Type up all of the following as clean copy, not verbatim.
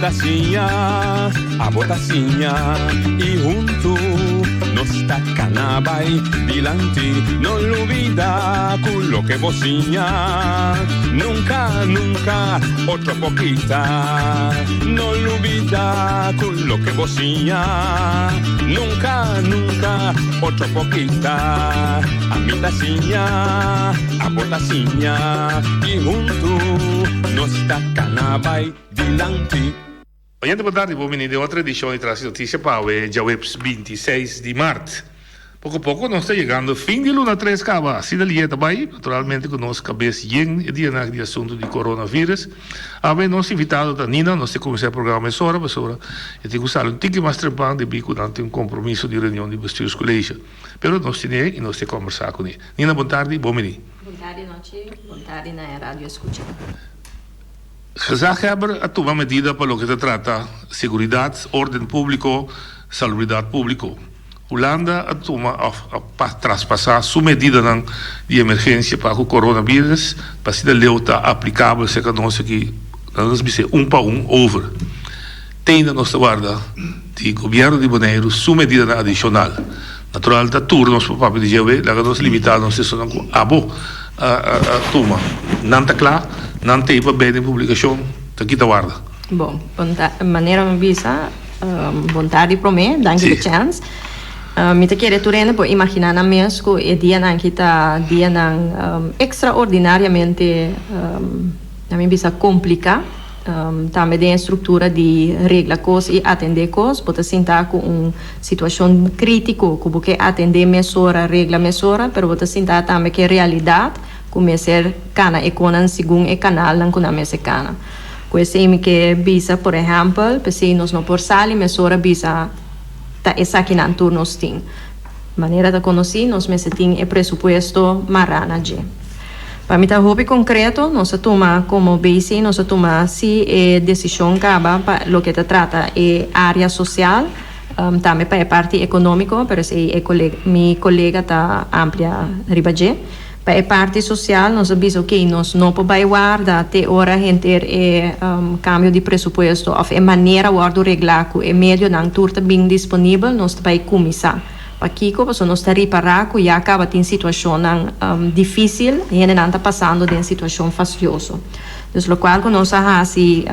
ta siña, abo ta siña y hunto nos ta cana bay dilanti. No lubida cu loke bo siña nunca, nunca otro por kita. No lubida cu loke bo siña nunca, nunca otro por kita. Ami ta siña, abo ta siña y hunto nos ta cana bay dilanti. Oyente bon tardi, bon bini den otro edicion di Tras di Noticia pa awe djaweps 26 di mart. Poco poco nos ta yegando fin di luna tres caba, asina liye ta bay, naturalmente cu nos cabes yen e dianan di asunto di coronavirus. Awe nos invitado ta Nina, nos ta cuminsa e programa mesora pasobra e tin cu sali un tiki mas trempan debi cu nan tin un compromiso di reunion di bestuurscollege. Pero nos tine y nos ta combersa cune. Nina bon tardi, bon bini. Bon tardi nochi, bon tardi na e radio escucha. Gezaghebber a tuma medida pa loke ta trata seguridat, orden públiko, salubridat públiko. Hulanda a tuma òf a traspasá su medidanan di emergensia pa ku coronavirus pa asina leu ta aplikabel serka nos aki, nan nos bis'é un pa un over. Te ainda nos ta warda di gobièrnu di Boneiru su medidanan adishonal. Natural ta tur nos por papia di dje, laga nos limitá nos esunnan ku abo a tuma. Nan ta kla, nan t'ei pa bini den publikashon, ta kita warda. Bon, manera mi bisa, bon tardi promé, danki pa e chèns. Mi ta kere tur hende por imaginá nan mes ku e dianan aki ta dianan ekstraordinariamente, na mi bisa, kompliká. Tambe den e struktura di regla kos i atendé kos, bo ta sinta ku un situashon krítiko ku bo ke atendé mesora, regla mesora, pero bo ta sinta tambe ku e realidat ku mester kana e konan segun e kanalnan ku nan mester kana. Ku esei mi ke bisa, por ehèmpel, p'esei nos no por sali mesora bisa ta esakinan tur nos tin. Manera ta konosí, nos mester tin e presupuesto mará na dje. Pa mi ta hopi konkreto, nos a tuma komo BC, nos a tuma si e desishon kaba pa loke ta trata e área sosial, tambe pa e parti ekonómiko, pero esei e kolega, mi kolega ta amplia riba dje. Pa e parti sosial nos a bisa oke, nos no por bai warda te ora henter e kambio di presupuesto òf e manera wòrdu reglá ku e medionan tur ta bin disponibel, nos ta bai kuminsá. Pakiko? Pasobra nos ta ripará ku ya kaba tin situashonnan difísil, hendenan ta pasando den situashon fastioso. Dus lokual ku nos a hasi,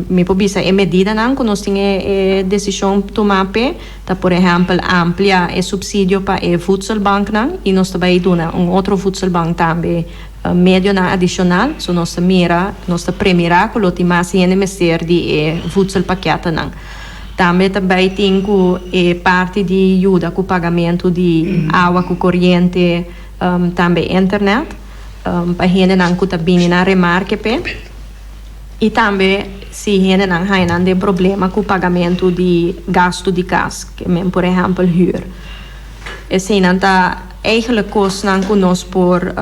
mi por bisa e medidanan ku nos tin e desishon tumá p'e, ta por ehèmpel amplia e supsidio pa e voedselbanknan i nos ta bai duna un otro voedselbank tambe medionan adishonal. So nos ta mira, nos ta premirá ku lo tin mas hende mester di e voedselpaketenan. Tambe ta bay tin cu e parti di yuda cu pagamento di awa cu coriente, tambe internet, pa hendenan cu ta bini na remarke p'e. Y tambe si hendenan haya nan den problema cu pagamento di gasto di cas, ke men por ehempel huur. Eseinan ta eigenlijk cosnan cu nos por,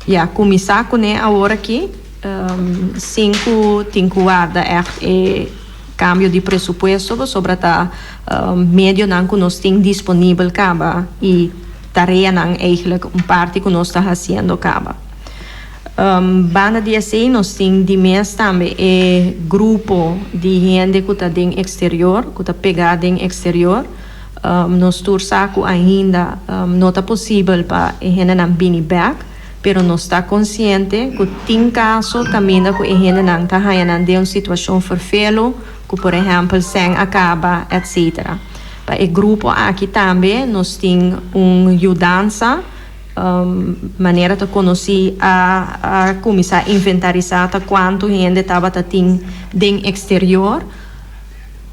ya, cuminsa cune awor aki, sin cu tin cu warda echt e. Cambio di presupuesto pasobra ta medionan cu nos tin disponibel caba y tareanan eigenlijk un parti cu nos ta haciendo caba. Banda di esey nos tin di mes tambe e grupo di hende cu ta den exterior, cu ta pega den exterior. Nos tur sa cu ainda no ta posibel pa e hendenan bini bek. Pero nos ta konsiente ku tin kaso kaminda ku e hendenan ta haña nan den un situashon ferfelu, ku por ehèmpel sèn a kaba, etsetera. Pa e grupo aki tambe nos tin un yudansa, manera ta konosí a a kuminsá inventarisá ta kuantu hende tabata tin den eksterior.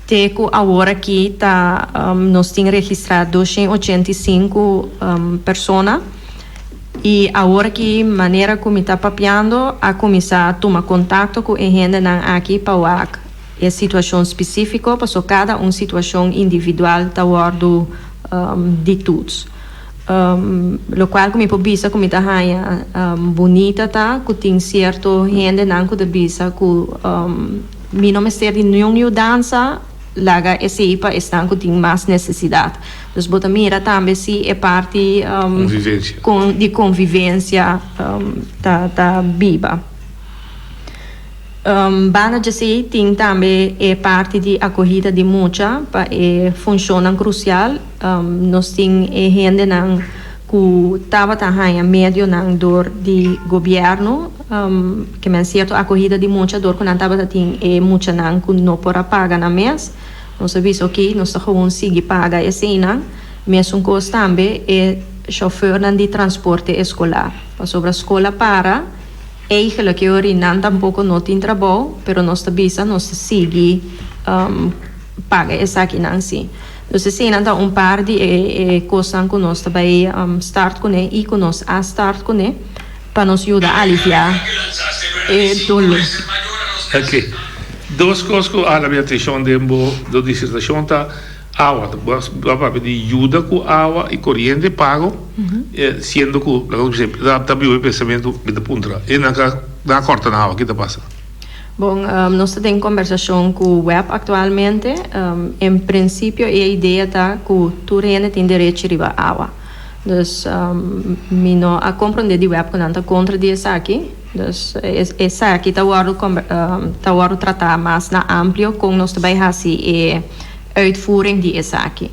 Te ku awor aki ta nos tin registrá doshen 85 persona. I awor ki manera ku mi ta papiando a kuminsá tuma kontakto ku e hendenan aki pa wak e situashon spesífiko paso kada un situashon individual ta wòrdu di tuts. Lokual ku mi por bisa ku mi ta haña bunita ta ku tin sierto hendenan ku ta bisa ku mi no mester di niun yudansa, laga esei pa esnan ku tin mas nesesidat. Dus bo ta mira tambe si e parti di konvivensia ta biba. Banda djesei tin tambe e parti di akohida di mucha pa e funshonnan krusial. Nos tin e hendenan ku tabata haña medionan dor di gobièrnu, ke men sierto akohida di mucha dor ku nan tabata tin e muchanan ku no por a paga nan mes. Nos a bisa oke, nos ta gewoon sigui paga eseinan. Mesun kos tambe e shòfernan di transporte eskolar, pasobra skol a para. Eigenlijk e ori nan tampoco no tin trabou, pero nos ta bisa nos ta sigui paga esakinan si. Dus eseinan ta un par di e cosnan cu nos ta bay start cune y cu nos a start cune pa nos yuda alivia e dolor. Ok. Dos cos cu a hala mi atencion den bo disertacion ta. Awa, ta bo a papia di yuda ku awa i koriente pago, siendo ku laga nos bisa ta biba e pensamentu mi ta puntra e nan ka nan a kòrta nan awa ki ta pasa? Bon, nos ta den kombersashon ku web aktualmente. En prinsipio e idea ta ku tur hende tin derechi riba awa. Dus mi no a komprondé di web ku nan ta kontra di esaki. Dus esaki ta wòrdu ta wòrdu tratá mas na amplio kon nos ta bai hasi e uitvoering di esaki.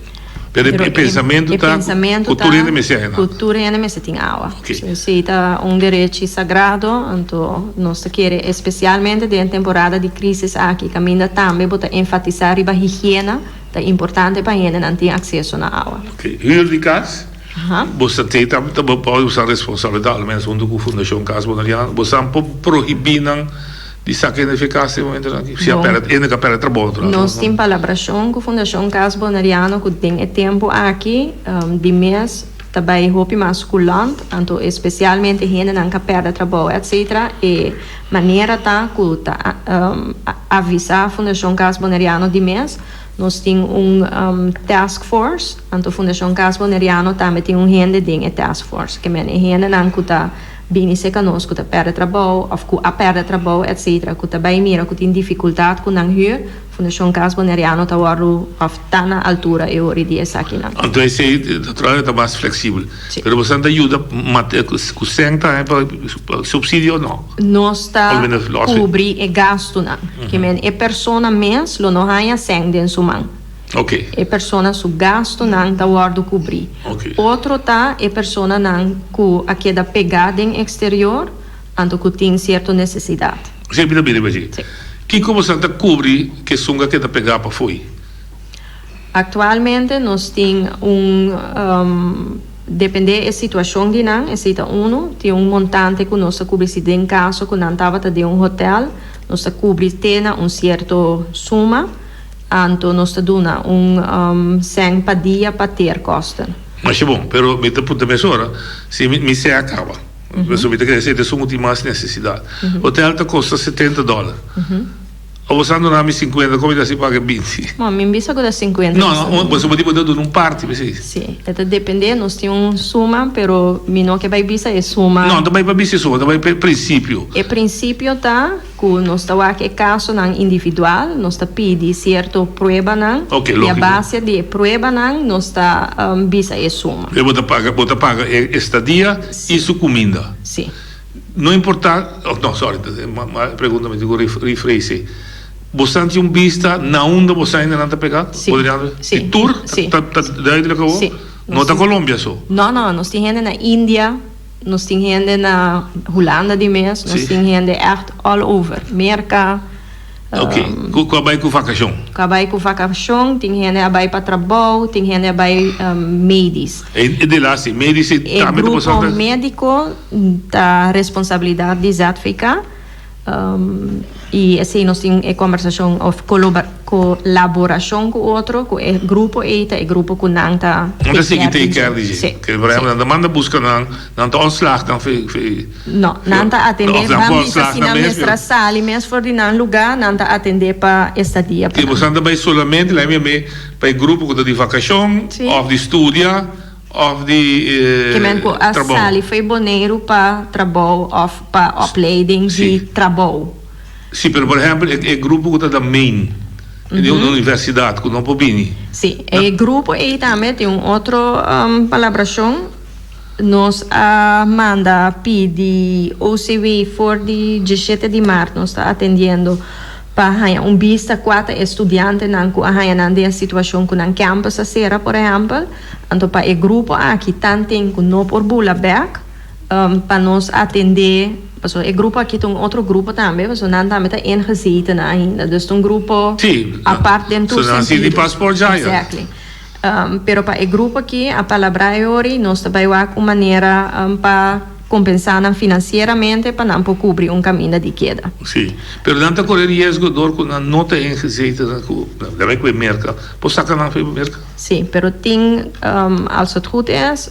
Pero e pensamentu ta ku tur hende mester haña awa. Ku tur hende mester tin awa. Esei ta un derechi sagrado, anto nos ta kere espesialmente den temporada di krisis aki kaminda tambe bo ta enfatisá riba higiena, ta importante pa hendenan tin akseso na awa. Huur di kas, bo sa te ta bo usa responsabilidat almenos huntu ku Fundashon Kas Boneriano, bo sa por prohibí nan Di saka hende fi kas den momentonan aki? Si a pèrdè, hende ku a pèrdè trabou naturalmente. Nos tin palabrashon ku Fundashon Kas Boneriano ku den e tempu aki di mes ta bai hopi mas kulant, anto espesialmente hendenan ku a pèrdè trabou etsetera. E manera ta ku ta avisá Fundashon Kas Boneriano di mes. Nos tin un task force, anto Fundashon Kas Boneriano tambe tin un hende den e task force. Ke men e hendenan ku ta Bini serka nos ku ta pèrdè trabou òf ku a pèrdè trabou etc. Ku ta bai mira ku tin difikultat ku nan hür, Fundashon Kas Boneriano ta wòrdu òf ta na altura e ori di esakinan. Anto esei naturalmente ta mas fleksibel. Pero boso ta yuda ku sèn tambe pa supsidio o no? Nos ta kubri e gastunan. Ke men e persona mes lo no haña sèn den su man. E persona su gastunan ta wòrdu kubrí. Otro ta e personanan ku a keda pegá den eksterior anto ku tin sierto nesesidat. Si, mi ta bini pa dje. Kiko boso ta kubri ku esun ku a keda pegá pafoi? Aktualmente nos tin un, dependé e situashon di nan, esei ta unu, tin un montante ku nos ta kubri si den kaso ku nan tabata den un hotèl, nos ta kubri te na un sierto suma. Anto nos ta duna un sèn pa dia pa teerkosten. Masha bon, pero mi ta puntra mesora si mi sè a kaba. Pasobra mi ta kere esei ta esun ku tin mas nesesidat. Hotel ta kosta setenta dòler. Abo sa duna mi sinkuenta, kon mi ta hasi paga binti? Bon, mi bisa ku ta sinkuenta. No, no, pasobra bo di bo ta duna un parti, presis. Si, e ta depende, nos tin un suma, pero mi no ke bai bisa e suma. No, no ta bai pa bisa e suma, ta bai pa e prinsipio. E prinsipio ta. Ku nos ta wak e kasonan individual, nos ta pidi sierto pruebanan i a base di e pruebanan nos ta bisa e suma. Bo ta paga, bo ta paga e estadia i su kuminda. Si. No importa, oh no, sorry, e pregunta mi tin ku rephrase. Bo san tin un bista na unda bo sa hendenan ta pega? Si. Si. Di tur? Si. Ta duidelijk awor? Si. No ta Colombia so? No, no, nos tin hende na India. Nos tin hende na Hulanda di mes, nos tin hende ègt all over, Merka. Ok, ku a bai ku vakashon? Ku a bai ku vakashon, tin hende a bai pa trabou, tin hende a bai medis. E de laatste, medis e tambe ta E grupo mediko ta responsabilidat di ZVK. I esei nos tin e kombersashon òf kolaborashon ku otro, ku e grupo ei ta e grupo ku nan ta Nan ta sigui take care di dje. Ke por ehempel nan ta manda buska nan, nan ta ontslag nan fe fe. No, nan ta atendé, ban bisa si nan mester a sali mes for di nan lugá, nan ta atendé pa estadia pa nan. Boso nan ta bai solamente, laimi a me, pa e grupo ku ta di vakashon òf di studia. Of di Ke men ku a trabou. sali fo'i Boneiru pa trabou of pa opleiding di trabou. Sí, pero por ehempel e grupo ku ta da main di un universidat ku no por bini. Sí, e grupo ei tambe tin un otro palabrashon. Nos a manda pidi OCW for di diesshete di mart nos ta atendiendo pa haña un bista kua ta e studiantenan ku a haña nan den e situashon ku nan campus a sera por ehèmpel. Anto pa e grupo aki tanten ku no por bula bèk pa nos atendé pasobra e grupo aki ta un otro grupo tambe pasobra nan tambe ta ingezetenen ainda dus ta un grupo apart den tur sentido. Exactly. Pero pa e grupo aki a palabrá e ori nos ta bai wak un manera pa kompensá nan finansieramente pa nan por kubri un kaminda di keda. Sí, pero nan ta kore riesgo dor ku nan no ta ingezeten ku nan ta bai ku e merka, por saka nan for e merka? Sí, pero tin, als het goed is,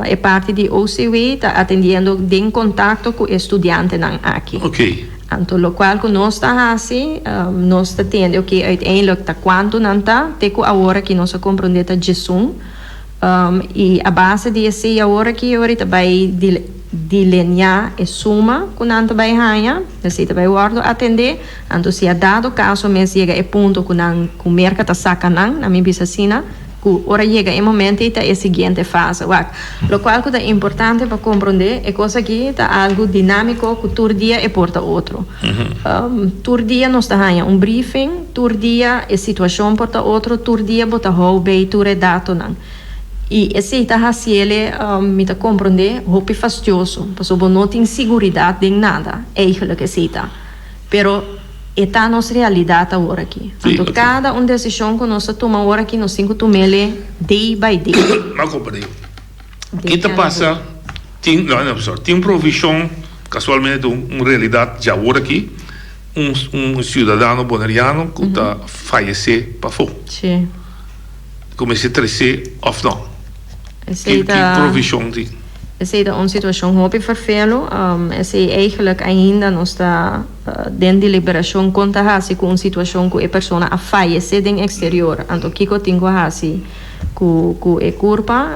e parti di OCW ta atendiendo den kontakto ku e studiantenan aki. Oké. Anto lokual ku nos ta hasi, nos ta tende oké uiteindelijk ta kuantu nan ta, te ku awor aki nos a komprondé ta djesun. I a base di esei awor aki ora ta bai dileniá e suma ku nan ta bai haña, esei ta bai wòrdu atendé. Anto si a dado kaso mes yega e punto ku nan ku Merka ta saka nan, na mi bisa asina, Ku ora yega e momento ei ta e siguiente fase. Wak, lokual ku ta importante pa komprondé, e kos aki ta algu dinámiko ku tur dia e por ta otro. Tur dia nos ta haña un briefing, tur dia e situashon por ta otro, tur dia bo ta hou bei tur e datonan. I esei ta hasiele, mi ta komprondé, hopi fastioso, pasobra bo no tin siguridat den nada, eigenlijk esei ta. Pero e ta nos realidat awor aki. Anto kada un desishon ku nos ta tuma awor aki nos tin ku tum'el day by day. M'a komprendé. Ki ta pasa tin, no, no, sorry, tin provishon, kasualmente ta un realidat dje awor aki, un un siudadano boneriano ku ta fayesé pafó. Sí. Ku mester tres'é òf no? Ki provishon tin? Esei ta un situashon hopi ferfelu. Esei eigenlijk ainda nos ta den deliberashon kon ta hasi ku un situashon ku e persona a fayesé den eksterior. Anto kiko tin ku hasi ku ku e kurpa?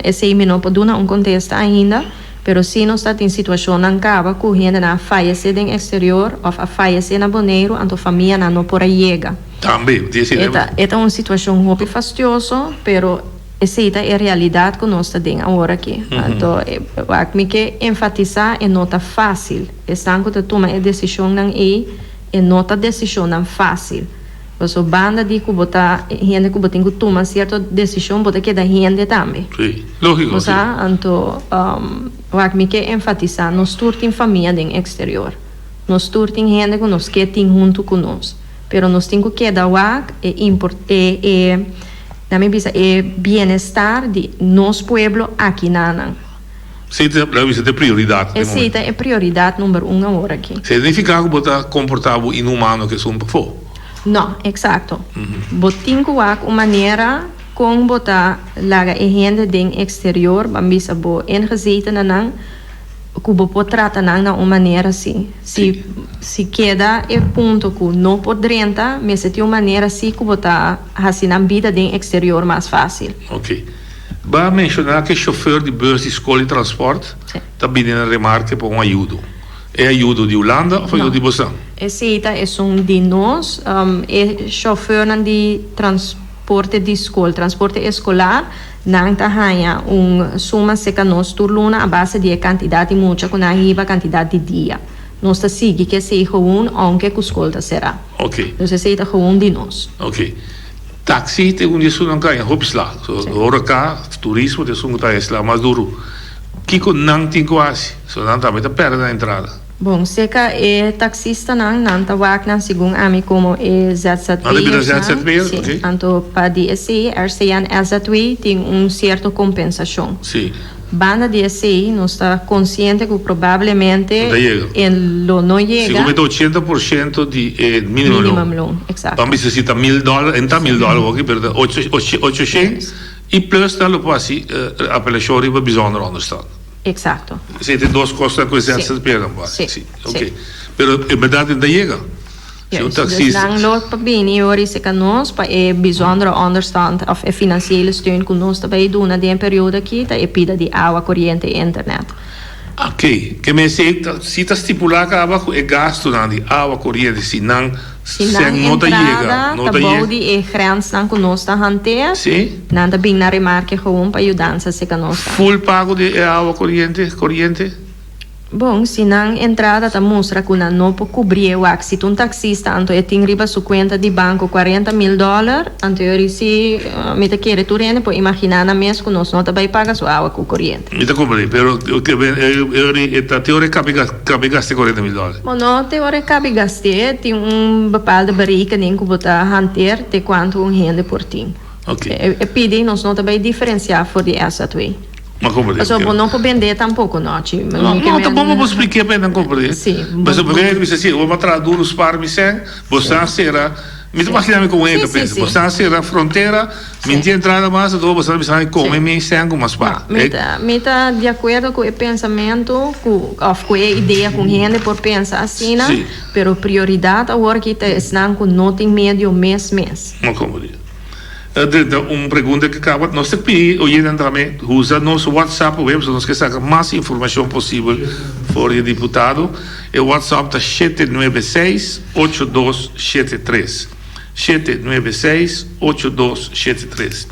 Esei mi no por duna un kontesta ainda, pero si nos ta tin situashonnan kaba ku hendenan a fayesé den eksterior òf a fayesé na Boneiru anto famianan no por a yega. Tambe, di esei. E ta un situashon hopi fastioso, pero. Esei ta e realidat ku nos ta den awor aki. Anto, wak mi ke enfatisá, e no ta fásil. Esnan ku ta tuma e desishonnan ei, e no ta desishonnan fásil. Pasobra banda di ku bo ta hende ku bo tin ku tuma sierto desishon, bo ta keda hende tambe. Sí, lógiko, sí. Bo sa? Anto, wak mi ke enfatisá, nos tur tin famia den eksterior. Nos tur tin hende ku nos ke tin huntu ku nos. Pero nos tin ku keda wak e impor, e, e. Na mi bisa e bienestar di nos pueblo aki na nan. Esei ta, laga bisa, ta e prioridat den Esei momento. ta e prioridat number un awor aki. Esei ta nifiká ku bo ta komportá bo inhumano ku esun pafó? No, eksakto. Bo tin ku wak un manera kon bo ta laga e hende den eksterior, ban bisa bo ingezeten na nan, ku bo por trata nan na un manera si. Si si keda e punto ku no por drenta, mester tin un manera si ku bo ta hasi nan bida den eksterior mas fásil. Ok. Bo a menshoná ku e shofèr di bùs di skol di transpòrt ta bini na remarke pa un ayudo. E ayudo di Hulanda òf ayudo di bosan? Esei ta esun di nos. E shofèrnan di transporte di skol, transporte eskolar, Nan ta haña un suma seka nos tur luna a base di e kantidat di mucha ku nan hiba kantidat di dia. Nos ta sigui ku esei gewoon ounke ku skol ta será. Ok. Dus esei ta gewoon di nos. Ok. Taxi ta un di esunnan ku haña hopi sla. So ora ka turismo ta esun ku ta haña sla mas duru. Kiko nan tin ku hasi? So nan tambe ta pèrdè nan entrada. Bon, seka e taksistanan, nan ta wak nan segun ami komo e ZZP'ers Nan ta bira ZZP'er? Sí. Ok. Anto pa di esei RCN SZW tin un sierto kompensashon. Sí. Banda di esei nos ta konsiente ku probablemente No ta yega. e lo no yega. Segun mi ta 80% di e minimum loon. Minimum loon, eksakto. Ban bisa si ta mil dòler, e no ta mil dòler hoki, pero ta ocho, ocho, ocho shen i plus nan lo por hasi apelashon riba bijzondere onderstand. Exacto. Esei ta e dos cosnan cu e ZZP'er nan Sí. por haci. Sí. Ok. Pero en berdad e no ta yega. Si un Juist. Dus taxista. nan lo pa bini e ora cerca nos pa e bijzondere onderstand of e financiële steun cu nos ta bay duna den e periodo aki ta e pida di awa, coriente y internet. Ok. Ke mester si ta stipula caba cu e gastonan di awa, coriente si nan. Si nan entrada ta bou di e grensnan ku nos ta hanteer, nan ta bin na remarke gewoon pa yudansa seka nos ta. Full pago di e awa koriente koriente? Bon, si nan entrada ta mustra ku nan no por kubrié wak, si ta un taksista anto e tin riba su kuenta di banko 40.000 dòler, anto yori si mi ta kere tur hende por imaginá nan mes ku nos no ta bai paga su awa ku koriente. Mi ta komprendé, pero e ta te ora e kabe gast'é 40.000 dòler? Bo no te ora e kabe gast'é, tin un bepaalde berekening ku bo ta hanteer te kuantu un hende por tin. E pidi nos no ta bai diferensiá for di SZW. Pasobra bo no por bendé tampoko nochi. No, no, ta bon pa bo spliké pa e nan komprendé. Sí. Pasobra bo bisa si, bo a traha duru spar mi sèn, bo sa sera, mi ta imaginá mi kon e ta pensa, bo sa sera frontera, mi no tin entrada mas, anto bo sa bisa mi kome mi sèn ku mas spar. Mi ta, mi ta di akuerdo ku e pensamentu ku, òf ku e idea ku un hende por pensa asina, pero prioridat awor aki ta esnan ku no tin medio mes mes. No komprendé. Drenta un pregunta ke kaba. Nos ta pidi oyentenan tambe usa nos WhatsApp web so nos ke saka mas informashon posibel for di e diputado. E WhatsApp ta 796 8273. 796 8273.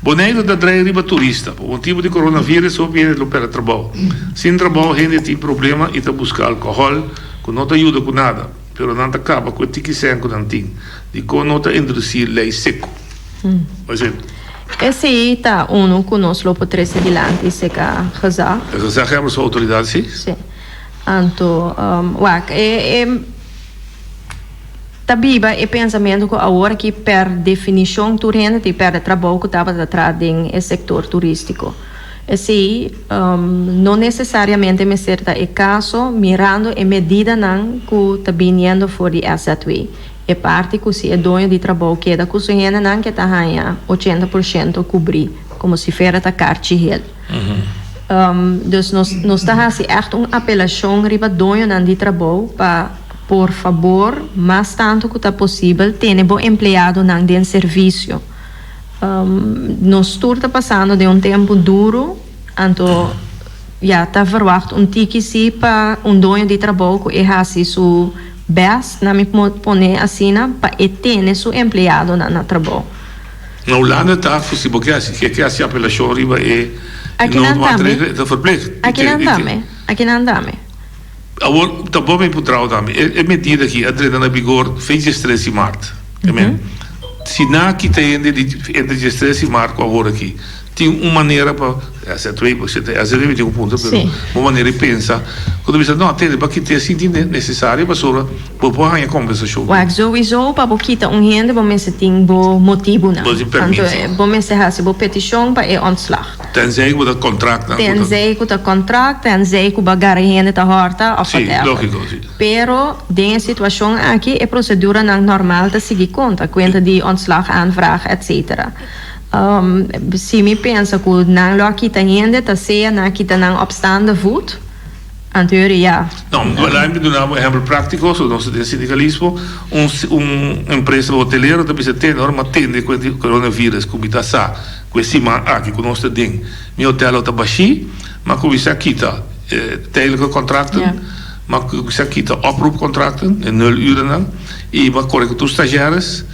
Boneiru ta drei riba turista. Pa motibu di coronavirus hopi hende lo perde trabou. Sin trabou hende tin problema i ta buska alkohòl ku no ta yuda ku nada. Pero nan ta kaba ku e tiki sèn ku nan tin. Dikon no ta introdusí lei seku? Esei ta unu ku nos lo por trese dilanti serka gezag. E gezaghebber su outoridat, si? Si. Anto, wak, e ta biba e pensamentu ku awor aki per definishon tur hende tin pèrdè trabou ku tabata traha den e sektor turístiko. Esei no nesesariamente mester ta e kaso mirando e medidanan ku ta biniendo for di SZW. E parti ku si e doño di trabou keda ku su hendenan ke ta haña 80% kubrí, komo si fuera ta karchi hel. Dus nos nos ta hasi ègt un apelashon riba doñonan di trabou pa por fabor mas tantu ku ta posibel tene bo empleadonan den servisio. Nos tur ta pasando den un tempu duru, anto ya ta verwacht un tiki si pa un doño di trabou ku e hasi su best, na mi pone asina, pa e tene su empleadonan na trabou. Na Hulanda ta ku si bo ke hasi ke hasi apelashon riba e noodmaatregel e ta verplicht. Akinan tambe, akinan tambe. Awor ta bon mi puntrao tambe, e medida aki a drenta na bigor fecha diestres di mart. Amen. Si nan a kita hende di entre diestres di mart ku awor aki, tin un manera pa, SZW, SZW mi tin ku puntra, pero un manera di pensa ku ta bisa, no, tende, pa kit'é sinti nesesario pasobra bo por haña kompensashon. Wak, souiso pa bo kita un hende bo mester tin bo motibunan. Bo tin permiso. Anto bo mester hasi bo petishon pa e ontslag. Tenzij ku ta kontraktnan ku ta. Tenzij ku ta kontrakt, tenzij ku bo a gara hende ta hòrta òf whatever. Sí, lógiko, sí. Pero den e situashon aki e proseduranan normal ta sigui konta, kuenta di ontslagaanvraag etcetera. Si mi pensa ku nan lo a kita hende ta sea nan a kita nan op staande voet. Anto yori ya. No, laat mi duna bo un ehempel práktiko, so nos ta den sindikalismo, un un empresa hotelero ta bisa tende ora mi a tende ku e coronavirus ku mi ta sa ku e siman aki ku nos ta den mi hotel lo ta bashí, mi a kuminsá kita tijdelijke contracten, mi a kuminsá kita oproepcontracten, e nul urennan, i mi a kore ku tur stagiaires.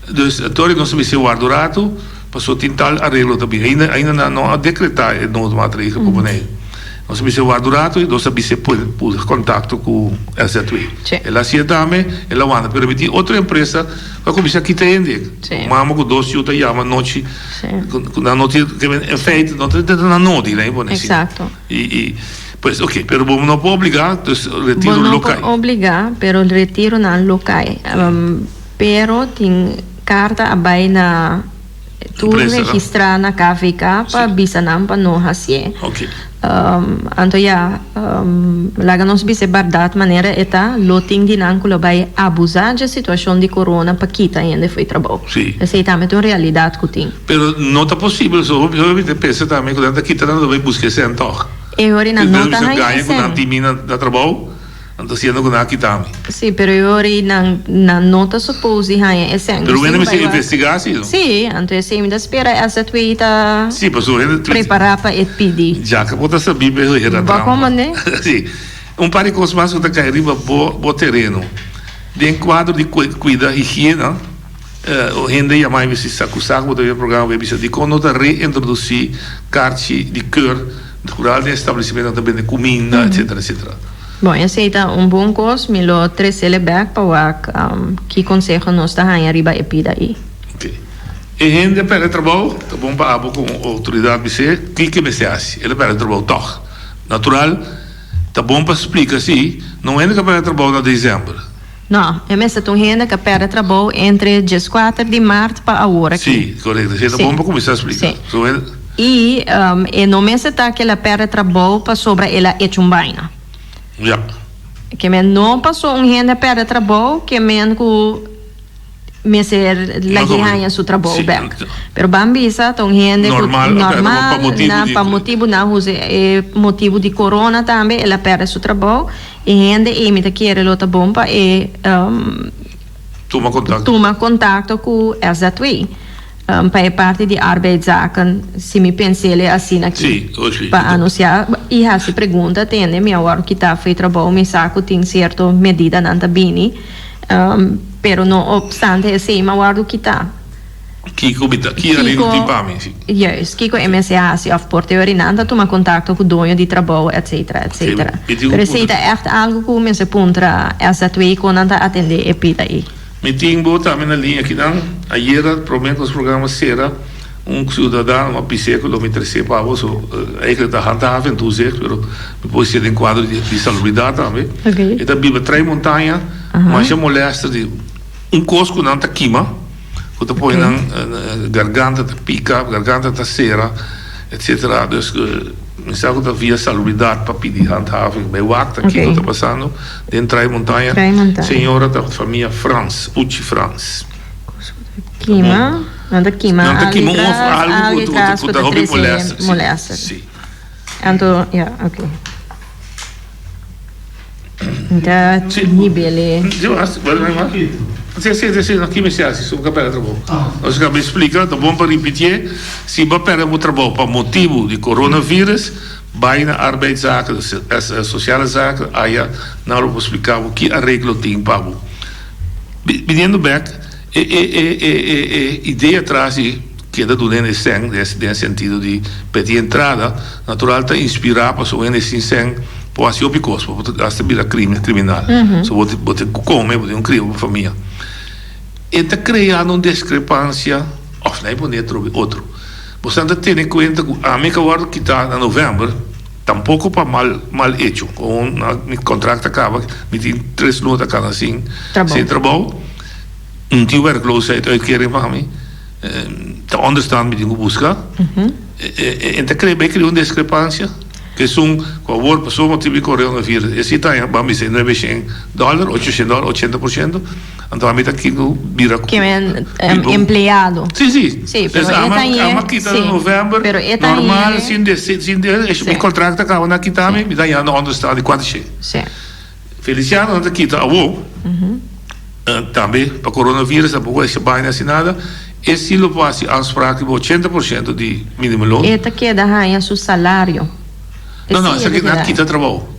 Dus tori nos a bisa warda un ratu pasobra tin tal areglo ta bin. Ainda ainda nan no a dekretá e noodmaatregel pa Boneiru. Nos a bisa warda un ratu i nos a bisa pone kontakto ku SZW. El a hasié tambe, el a wanta. Pero mi tin otro empresa ku a kuminsá kita hende. Mama ku dos yu ta yama anochi ku nan no tin, en feite no ta nan nodi, laat mi pone asina. I pues oke, pero bo no por obligá, dus retiro lo kai. Bo no por obligá, pero retironan lo kai. Pero tin karta a bai na tur registrá na KVK pa bisa nan pa no hasié. Anto ya, laga nos bisa e bèrdat manera e ta, lo tin di nan ku lo bai abusá dje situashon di corona pa kita hende fo'i trabou. Esei tambe ta un realidat ku tin. Pero no ta posibel, so hopi hopi ta pensa tambe ku nan ta kita nan lo bai buska e sèn tòg. E hori nan no ta haña e sèn. Nan bisa gaña ku nan tin mi na trabou. Nan ta siendo ku nan a kita mi. Sí, pero e ora ei nan nan no ta suppose di haña e sèn. Pero wende mester investigá si no? Sí, anto esei mi ta spera SZW ta Sí, pasobra hende prepará pa e pidi. Djaka bo ta sabí pa e hera trampa. Bo a komand'é? Sí. Un par di kos mas ku ta kai riba bo bo tereno. Den kuadro di kuida higiena, hende yama mi si sa ku sa ku bo ta wak e programa bo a bisa dikon no ta reintrodusí karchi di keur vooral den establesimentonan ta bende kuminda etcetera etcetera. Bon, esei ta un bon kos, mi lo tresele bek pa wak ki konseho nos ta haña riba e pida ei. Ok. E hende a pèrdè trabou, ta bon pa abo komo outoridat bis'é kiko e mester hasi. El a pèrdè trabou tòg. Natural, ta bon pa splika si, no un hende ku a pèrdè trabou na desèmber. No, e mester ta un hende ku a pèrdè trabou entre dieskuater di mart pa awor aki. Sí, korekto. Esei ta bon pa kuminsá splika. Sí. I e no mester ta ku el a pèrdè trabou pasobra el a echa un baina. Ja. Ke men no paso un hende a pèrdè trabou ke men ku. Mester lag'é haña su trabou bek. Pero ban bisa ta un hende ku normal na pa motibu nan usa e motibu di corona tambe el a pèrdè su trabou. E hende ei mi ta kere lo ta bon pa e tuma kontakto ku SZW pa e parti di arbeidszaken si mi pens'el asina aki pa anunsiá i hasi pregunta tende mi a wòrdu kitá for e trabou mi sa ku tin sierto medidanan ta bini. Pero no obstante esei m'a wòrdu kitá. Kiko mi ta, ki arreglo tin pa mi? Si. Juist, kiko e mester hasi òf por teoria nan ta tuma kontakto ku doño di trabou etcetera etcetera. Pero esei ta ègt algu ku mester puntra SZW kon nan ta atendé e pida ei. Mi tin bo tambe na liña akinan. Ayera promé ku nos programa sera un siudadano a bis'é ku lo mi tres'é pa bo, so eigenlijk ta handhaven toezicht, pero mi por bis'é den kuadro di salubridat tambe. E ta biba trai montaña, masha molèster di un kos ku nan ta kima, ku ta pone nan garganta ta pika, garganta ta sera, etcetera. Dus mi sa ku ta via salubridat pa pidi handhaving. Bai wak ta kiko ta pasando den trai montaña. Señora ta famia Frans, Uchi Frans. Kima, nan ta kima Nan ta kima un of algu algu ku ku ta ta hopi trese molèster. Sí, molèster. sí. Anto, ya, ok. Mi ta Sí. nibele. Sí, mas, bueno, no mas. Sí, sí, sí, sí, no kima esei hasi, su ka pèrdè trabou. Nos a kaba splika, ta bon pa ripitié, si bo a pèrdè bo trabou pa motibu di coronavirus, bai na arbeidszaken, sociale zaken, aya nan lo por splika bo ki areglo tin pa bo. Biniendo bek, e e e e e e idea tras di keda duna hende sèn den e sentido di peti entrada, natural ta inspirá pasobra un hende sin sèn por hasi hopi kos, por hasta bira kriminal. So bo bo tin ku kome, bo tin ku kria bo famia. E ta kreando un diskrepansia, òf nan e pone atrobe otro. Boso ta tene kuenta ku ami ka wòrdu kitá na novèmber. Tampoco pa mal mal hecho. Con mi contract a caba, mi tin tres luna ta cana sin sin trabou. Un tin werkloosheidsuitkering pa mi. Ta onderstand mi tin cu busca. En ta crea bay crea un discrepancia. Cu esun cu awor pasobra motibo di coronavirus e si ta haña ban bisa nuebeshen dollar, ochoshen dollar, 80%. Anto ami ta kiko bira ku. Ke men empleado. Si si. Si, pero e ta ye. Ama kita na november. Pero e ta ye. Normal sin de sin de mi contract ta kaba na kita mi, mi ta yanda onderstand di kuater she. Si. Feliciano nan ta kita awo. Tambe pa coronavirus tampoco e baina hasi nada. E si lo por hasi aanspraak riba 80% di minimumloon. E ta keda haña su salario. No no, esaki nan kita trabou.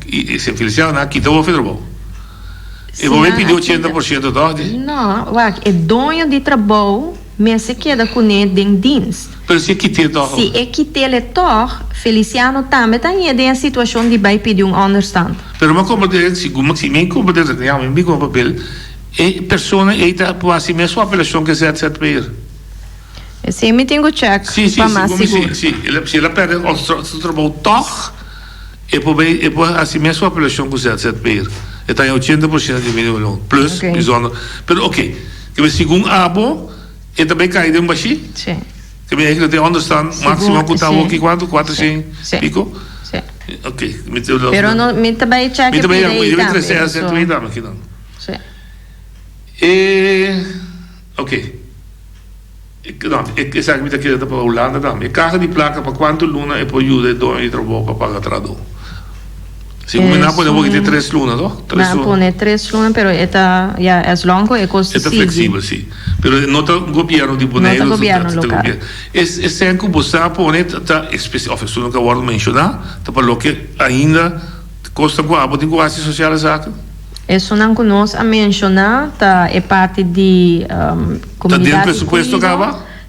Feliciano nan a kita hopi trabou. E bo bay pidi 80% toch di? No, wak, e doño di trabou mester keda kuné den dienst. Pero si e kit'é toch? Si e kit'é toch, Feliciano tambe ta hañ'é den e situashon di bay pidi un onderstand. Pero mi a komprendé, segun si mi komprendé esaki, mi bin ku un papel, e persona ei ta por hasi mesun apelashon ku e ZZP'er. Esei mi tin ku chèk pa mas sigur. Si, si, si el a pèrdè su trabou toch. E por bay, e por haci mesun apelacion cu ZZP'er. E ta haña 80% di minimumloon, plus Ok. bijzonder. Pero ok, ke men segun abo, e ta bay cay den bashi? Sí. Ke men eigenlijk den onderstand Segun, maximo cu ta sí. awo ki cuanto? Cuatro Sí. cien Sí. pico? Sí. Ok, mi ta Pero no, mi ta bay check Mi e ta bay, pida mi ei ta bay tambe, trece so. SZW tambe akinan. Sí. E, ok. No, esaki mi ta kere ta pa Hulanda tambe. E kaha di plaka pa kuantu luna e por yuda e doño di trabou pa paga trahadó? Segun mi nan a pone awor ki tres luna, toh? Nan a pone tres luna, pero e ta, ya, as long ku e kos E ta sigui. fleksibel, si. Pero no ta gobièrnu di Boneiru. No ta gobièrnu lokal. E sèn ku bo sa pone ta espesial, òf esun ku a wòrdu menshoná, ta pa loke ainda kosnan ku abo tin ku hasi sosiale zaken. Esunnan ku nos a menshoná ta e parti di komunidat di kuido.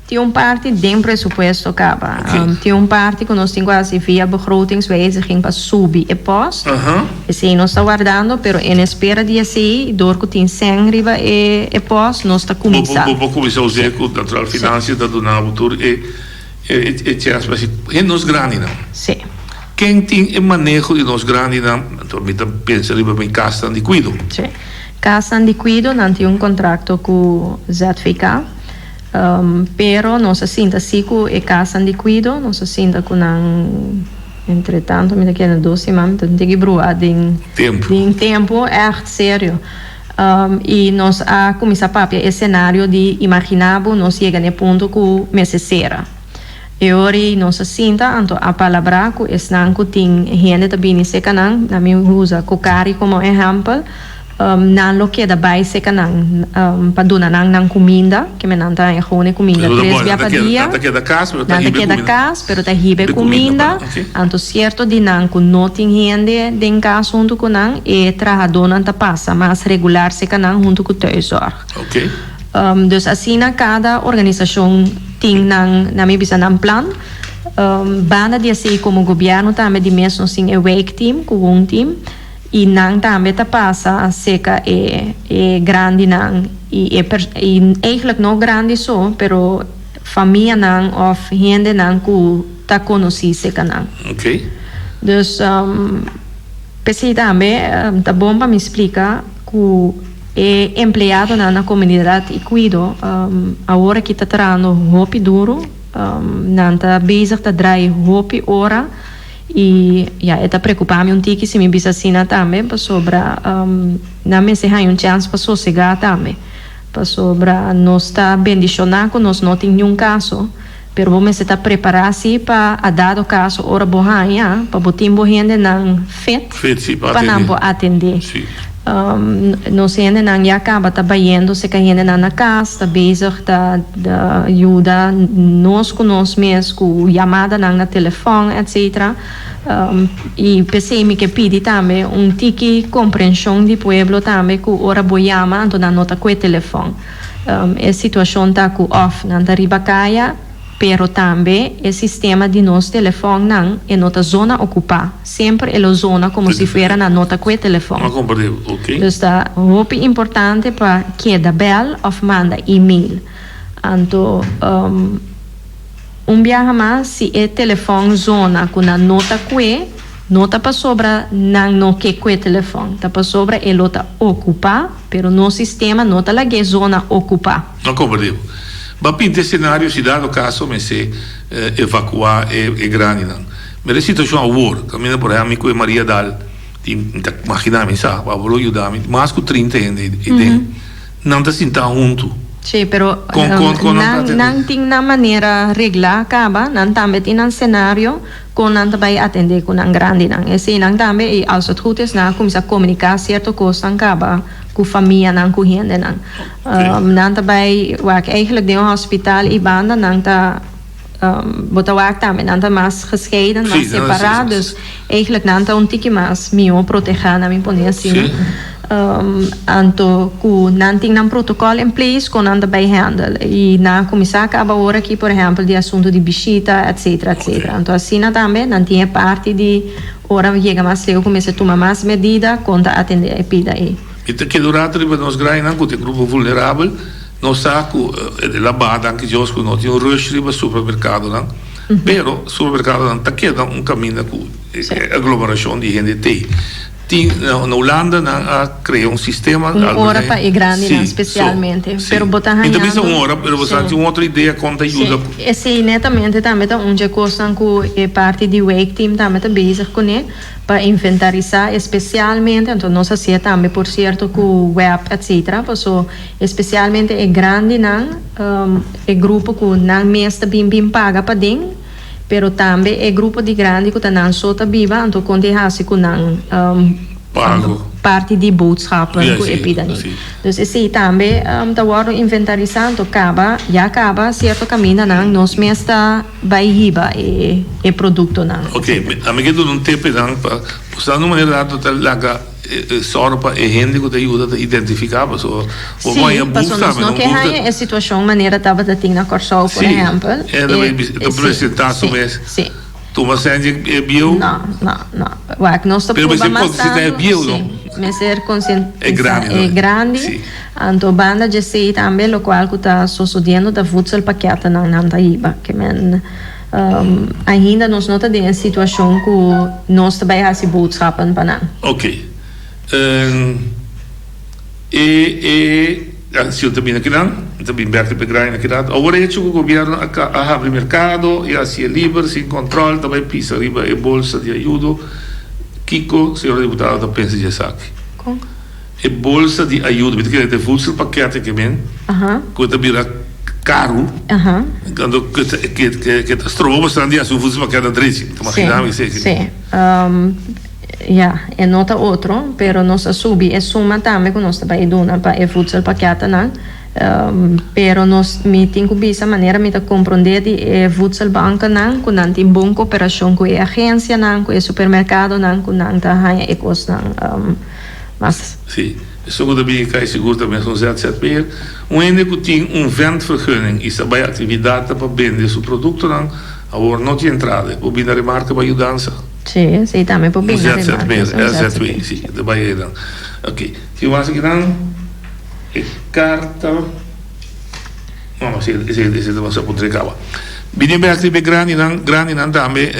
Tin un parti den presupuesto kaba. Tin un parti ku nos tin ku hasi via begrotingswijziging pa subi e post. Esei nos ta wardando, pero en espera di esei, dor ku tin sèn riba e post, nos ta kuminsá. Bo por kuminsá us'é ku natural finansia ta duna bo tur e e chèns pa hasi. Hende nos grandinan. Sí. Ken tin e maneho di nos grandinan? Anto mi ta pensa riba mi kasnan di kuido. Sí. Kasnan di kuido nan tin un kontrakto ku ZVK. Pero nos a sinta si ku e kasnan di kuido, nos a sinta ku nan entre tanto mi ta kere dos siman mi ta tin ki brua den den tempu ègt serio. I nos a kuminsá papia e senario di imaginá bo nos yega na e punto ku mester sera. E ora ei nos a sinta anto a palabrá ku esnan ku tin hende ta bini serka nan, nan mi usa Kokari komo ehèmpel, nan lo keda bai serka nan pa duna nan nan kuminda, keme nan ta haña gewoon e kuminda tres bia pa dia. Nan ta keda kas pero ta hiba e kuminda. Nan ta keda kas pero ta hiba e kuminda, anto sierto di nan ku no tin hende den kas huntu ku nan, e trahadónan ta pasa mas regular serka nan huntu ku thuiszorg. Dus asina kada organisashon tin nan, nan mi bisa nan plan. Banda di esei komo gobièrnu tambe di mes nos tin e wijkteam ku woonteam i nan tambe ta pasa seka e e grandinan i e i eigentlik no grandi so pero famianan òf hendenan ku ta konosí seka nan. Dus p'esei tambe ta bon pa mi splika ku E empleadonan na Komunidat i Kuido awor aki ta trahando hopi duru. Nan ta bezig ta drai hopi ora i ya e ta preocupa mi un tiki si mi bisa asina tambe pasobra nan mester haña un chèns pa sosegá tambe. Pasobra nos ta bendishoná ku nos no tin niun kaso pero bo mester ta prepará si pa a dado kaso ora bo haña pa bo tin bo hendenan fit pa nan por atendé. Nos hendenan ya kaba ta bayendo serka hendenan na kas, ta bezig ta yuda nos ku nos mes ku yamadanan na telefòn etcetera. I p'esei mi ke pidi tambe un tiki komprenshon di pueblo tambe ku ora bo yama anto nan no ta kue telefòn. E situashon ta ku òf nan ta riba kaya, pero tambe e sistema di nos telefònnan e no ta zona okupá. Semper e lo zona komo si fuera nan no ta kue telefòn. Dus ta hopi importante pa keda bèl òf manda email. Anto un biaha mas si e telefòn zona ku nan no ta kue, no ta pasobra nan no ke kue telefòn, ta pasobra e lo ta okupá, pero nos sistema no ta lag'é zona okupá. No komprendé. Bo a pinta e senario si dado kaso mester evakuá e grandinan. Mira e situashon awor, kaminda por ehèmpel mi ku e Maria Dal tin, mi ta imaginá mi sa, bo lo yuda mi, mas ku trinta hende ei den. Nan ta sinta huntu. Sí, pero nan nan tin nan manera reglá kaba, nan tambe tin nan senario kon nan ta bai atendé ku nan grandinan. Eseinan tambe i als het goed is nan a kuminsá komuniká sierto kosnan kaba ku famianan, ku hendenan. Nan ta bai wak eigenlijk den un hospital i banda nan ta Bo ta wak tambe nan ta mas gescheiden, mas separá, dus eigenlijk nan ta un tiki mas mihó protehá, nan mi pone asina. Anto ku nan tin nan protokòl in place kon nan ta bai handle i nan a kuminsá kaba awor aki por ehèmpel di asuntu di bishita etcetera etcetera. Anto asina tambe nan tin e parti di ora yega mas leu ku mester tuma mas medida kon ta atendé e pida ei. Mi ta keda un rato riba nos grainan ku ta e grupo vulnerabel. Nos sa ku el a baha danki Dios ku no tin un rush riba supermerkadonan, pero supermerkadonan ta keda un kaminda ku aglomerashon di hende t'ei. Tin na Hulanda nan a krea un sistema. Un ora pa e grandinan spesialmente, pero bo ta hañando. Mi ta bisa un ora, pero bo sa tin un otro idea kon ta yuda. Esei netamente tambe ta un dje kosnan ku e parti di wijkteam tambe ta bezig kuné. Pa inventarisá espesialmente, anto nos hasié tambe por sierto ku web etcetera, paso espesialmente e grandinan, e grupo ku nan mes ta bin bin paga paden, pero tambe e grupo di grandi ku ta nan so ta biba, anto kon tin hasi ku nan parti di boodschappen ku e pida ni. Dus esei tambe ta wòrdu inventarisá, anto kaba, ya kaba sierto kamindanan nos mes ta. Bai hiba e e productonan. Ok, ami ke duna un tip nan pa Bo sa un manera rato ta laga sòru pa e hende ku ta yuda ta identifiká pasobra bo por haña Sí, buf pasobra nos tambe no un ke buf ta haña e situashon manera tabata tin na Kòrsou por Sí, ehèmpel. e ta E bai ta sí, presentá su sí, mes. sí. Tuma sèn dje e bieu. No, no, no. Wak, nos ta Pero purba mester mas konsientisa e tantu, bieu, sí. no? Mester E konsientisa grandi, e no? grandi. Sí. Anto banda dje esei tambe lokual ku ta sosodiendo ta voedselpakketnan nan ta hiba. Ke men ainda nos no ta den e situashon ku nos ta bai hasi boodschappen pa nan. Ok. E e accion ta bini akinan, ta bin bek riba e grandi akinan. Awor e hecho cu gobierno a a habri mercado y a hacié liber sin control ta bay pisa riba e bolsa di ayudo. Kico señora diputado ta pensa di esaki? Con? E bolsa di ayudo, mi ta kere ta e voedselpakket ke men, cu ta bira caro, anto cu ta ke ta stroba bastante di haci un voedselpakket na drechi. Mi ta imagina mi esaki. Sí, sí. Ya, e no ta otro, pero nos a subi e suma tambe ku nos ta bai duna pa e voedselpakketnan. Pero nos, mi tin ku bisa manera mi ta komprondé di e voedselbankennan ku nan tin bon koperashon ku e agensianan, ku e supermerkadonan ku nan ta haña e kosnan mas. Sí, esun ku ta bini kai sigur ta mes un ZZP'er. Un hende ku tin un ventvergunning i sa bai aktividatnan pa bende su produktonan, awor no tin entrada. E por bini na remarke pa yudansa. Sí, esei tambe por bini na remarke. Un ZZP, sí, ta bai einan. Ok, tin mas akinan? E karta, no, no, esei, esei, esei ta mas puntra e kaba. Bini bek riba e grandinan, grandinan tambe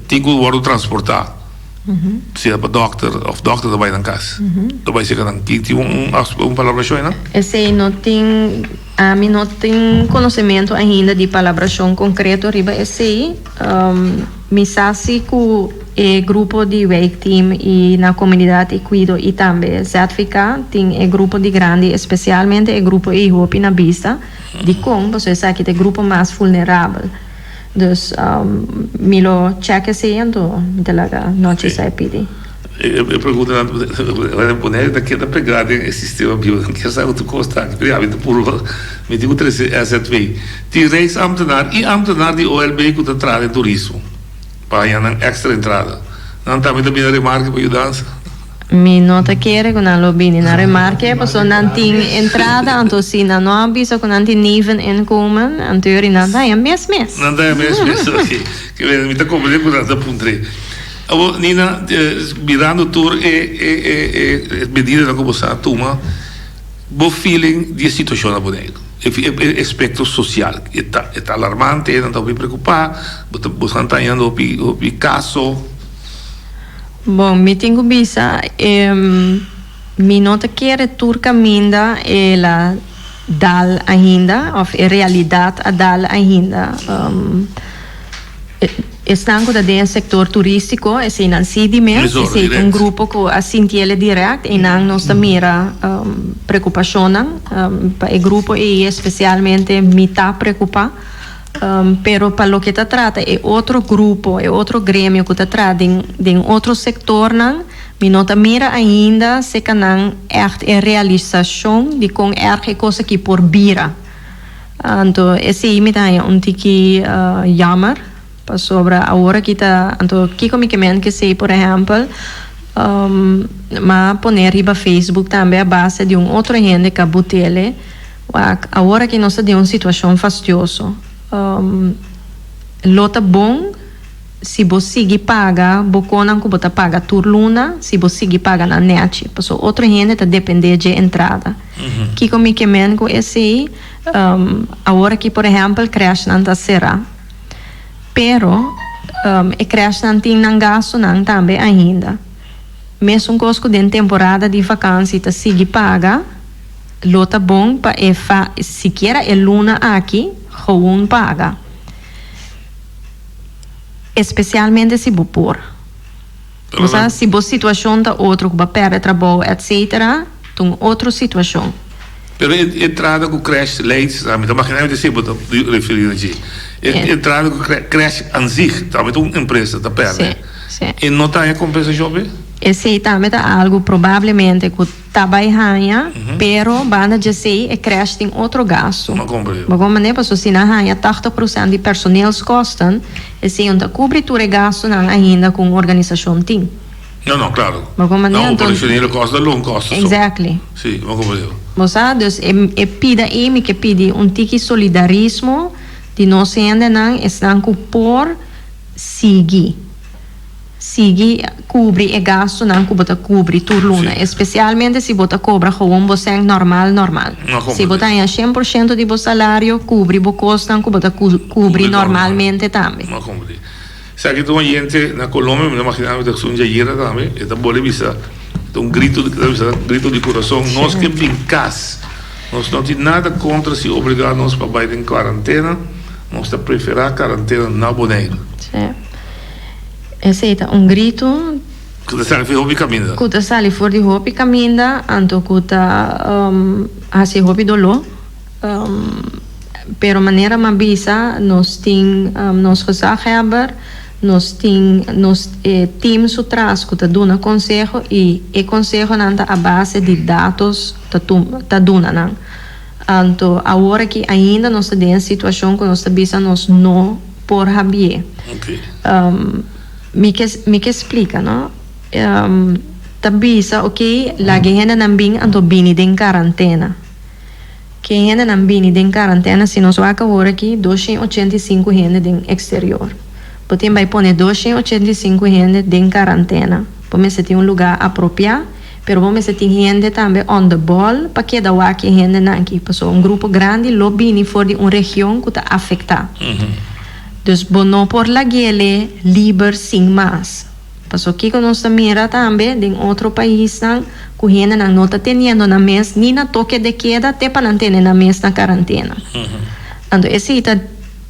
tin ku wòrdu transportá. Sea pa dòkter òf dòkter ta bai nan kas. Ta bai seka nan. Tin un un palabrashon einan? Esei no tin, ami no tin konosementu ainda di palabrashon konkreto riba esei. Mi sa si ku e grupo di wijkteam i na komunidat i kuido i tambe ZVK tin e grupo di grandi, espesialmente e grupo ei hopi na bista. Dikon? Pasobra esaki ta e grupo mas vulnerabel. Dus mi lo check esei anto mi ta laga nochi sa e pidi. E preguntanan ta pone ta keda pegá den e sistema bieu. Nan kier sa otro kos ta aki. Pero ya mi ta purba mi tin ku trese SZW. Tin rijksambtenaar i ambtenaar di OLB ku ta traha den turismo pa haña nan èkstra entrada. Nan tambe ta bini na remarke pa yudansa. Mi no ta kere ku nan lo bini na remarke pasobra nan tin entrada anto si nan no a bisa ku nan tin neveninkomen anto yori nan ta haña mes mes. Nan ta haña mes mes ok. Ke bene mi ta komprende ku nan ta puntr'é. Awor Nina mirando tur e e e medidanan ku bo sa tuma bo feeling di e situashon na Boneiru e e aspekto sosial e ta e ta alarmante nan ta hopi preokupá bo ta bo ta hañando hopi hopi kaso. Bon, mi tin ku bisa, mi no ta kere tur kaminda el a dal ainda òf e realidat a dal ainda. Esnan ku ta den e sektor turístiko, eseinan sí di mes, esei ta un grupo ku a sinti el dirèkt, einan nos ta mira preokupashonnan. Pa e grupo ei espesialmente mi ta preokupá. Pero pa loke ta trata e otro grupo, e otro gremio ku ta traha den den otro sektornan, mi no ta mira ainda seka nan ègt e realisashon di kon erg e kos aki por bira. Anto esei mi ta haña un tiki jammer, pasobra awor aki ta, anto kiko mi ke men ke esei por ehèmpel, m'a pone riba Facebook tambe a base di un otro hende ku a butele. Wak, awor aki nos ta den un situashon fastioso. Lo ta bon si bo sigui paga bo konan ku bo ta paga tur luna, si bo sigui paga nan nèchi, pasobra otro hende ta dependé dje entrada. Kiko mi ke men ku esei? Awor aki, por ehèmpel, krèshnan ta será. Pero, e krèshnan tin nan gastunan tambe ainda. Mesun kos ku den temporada di vakansi ta sigui paga. Lo ta bon pa e fa sikiera e luna aki gewoon paga. Especialmente si bo por. Bo sa si bo situacion ta otro cu bo a perde trabou etc. Ta un otro situacion. Pero e entrada cu crash leids, mi ta imagina mi ta esey bo ta referi na dje. E entrada cu crash an zich tambe ta un empresa ta perde. E no ta haña compensacion p'e? Esey tambe ta algo probablemente cu. Ta bai haña, pero banda djesei e crèche tin otro gastu. Bo comprende? Pasobra si nan haña tachtig procent di personeelskosten, esei no ta cubri tur e gastunan ainda cu un organisacion tin. No, no, claro. Bo comprende? No, operationele kosten, loonkosten. Exactly. Si, bo comprende. Bo sa, dus e, e pida ei mi ke pidi un tiki solidarismo di nos hendenan, esnan ku por sigui. Sigui kubri e gastunan ku bo ta kubri tur luna, espesialmente si bo ta kobra gewoon bo sèn normal normal. Si bo ta haña 100% di bo salario, kubri bo kosnan ku bo ta kubri normalmente tambe. Esaki ta un oyente na Colombia, mi ta magina mi ta esun djayera tambe, e ta bole bisa, ta un grito, ta bisa grito di kurason, nos ke bin kas, nos no tin nada kontra si obliga nos pa bai den kuarantena, nos ta prefera karantena na Boneiru. Esei ta un gritu. Ku ta sali for di hopi kaminda. Ku ta sali for di hopi kaminda, anto ku ta hasi hopi doló. Pero manera m'a bisa, nos tin nos gezaghebber, nos tin nos e team su tras ku ta duna konseho i e konsehonan ta a base di datos ta ta duna nan. Anto awor aki ainda nos ta den e situashon ku nos ta bisa nos no por habié. Mi ke mi ke splika no. Ta bisa ok laga e hendenan bin anto bini den karantena. Ke hendenan bini den karantena si nos wak awor aki 285 hende den eksterior. Bo tin bai pone 285 hende den karantena. Bo mester tin un lugá apropiá. Pero bo mester tin hende tambe on the ball pa keda wak e hendenan aki, pasobra un grupo grandi lo bini for di un region ku ta afektá. Dus bo no por lag'ele liber sin mas. Pasobra kiko nos ta mira tambe den otro paisnan ku hendenan no ta teniendo nan mes ni na toke de keda te pa nan tene nan mes na karantena. Anto esei ta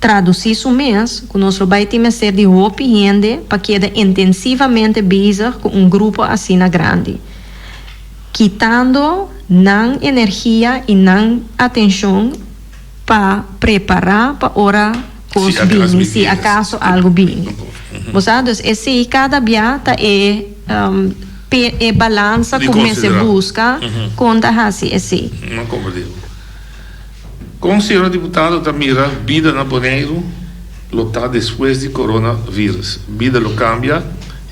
Traducí su mes cu nos lo bay tin mester di hopi hende pa keda intensivamente bezig cu un grupo asina grandi, kitando nan energia y nan atencion pa prepara pa ora cos bini, si acaso algo bini. Bo sa? Dus esey cada bia ta e e balansa cu mester busca con ta haci esey. Kon señora diputado ta mira bida na Boneiru lo ta despues di corona virus? Bida lo cambia?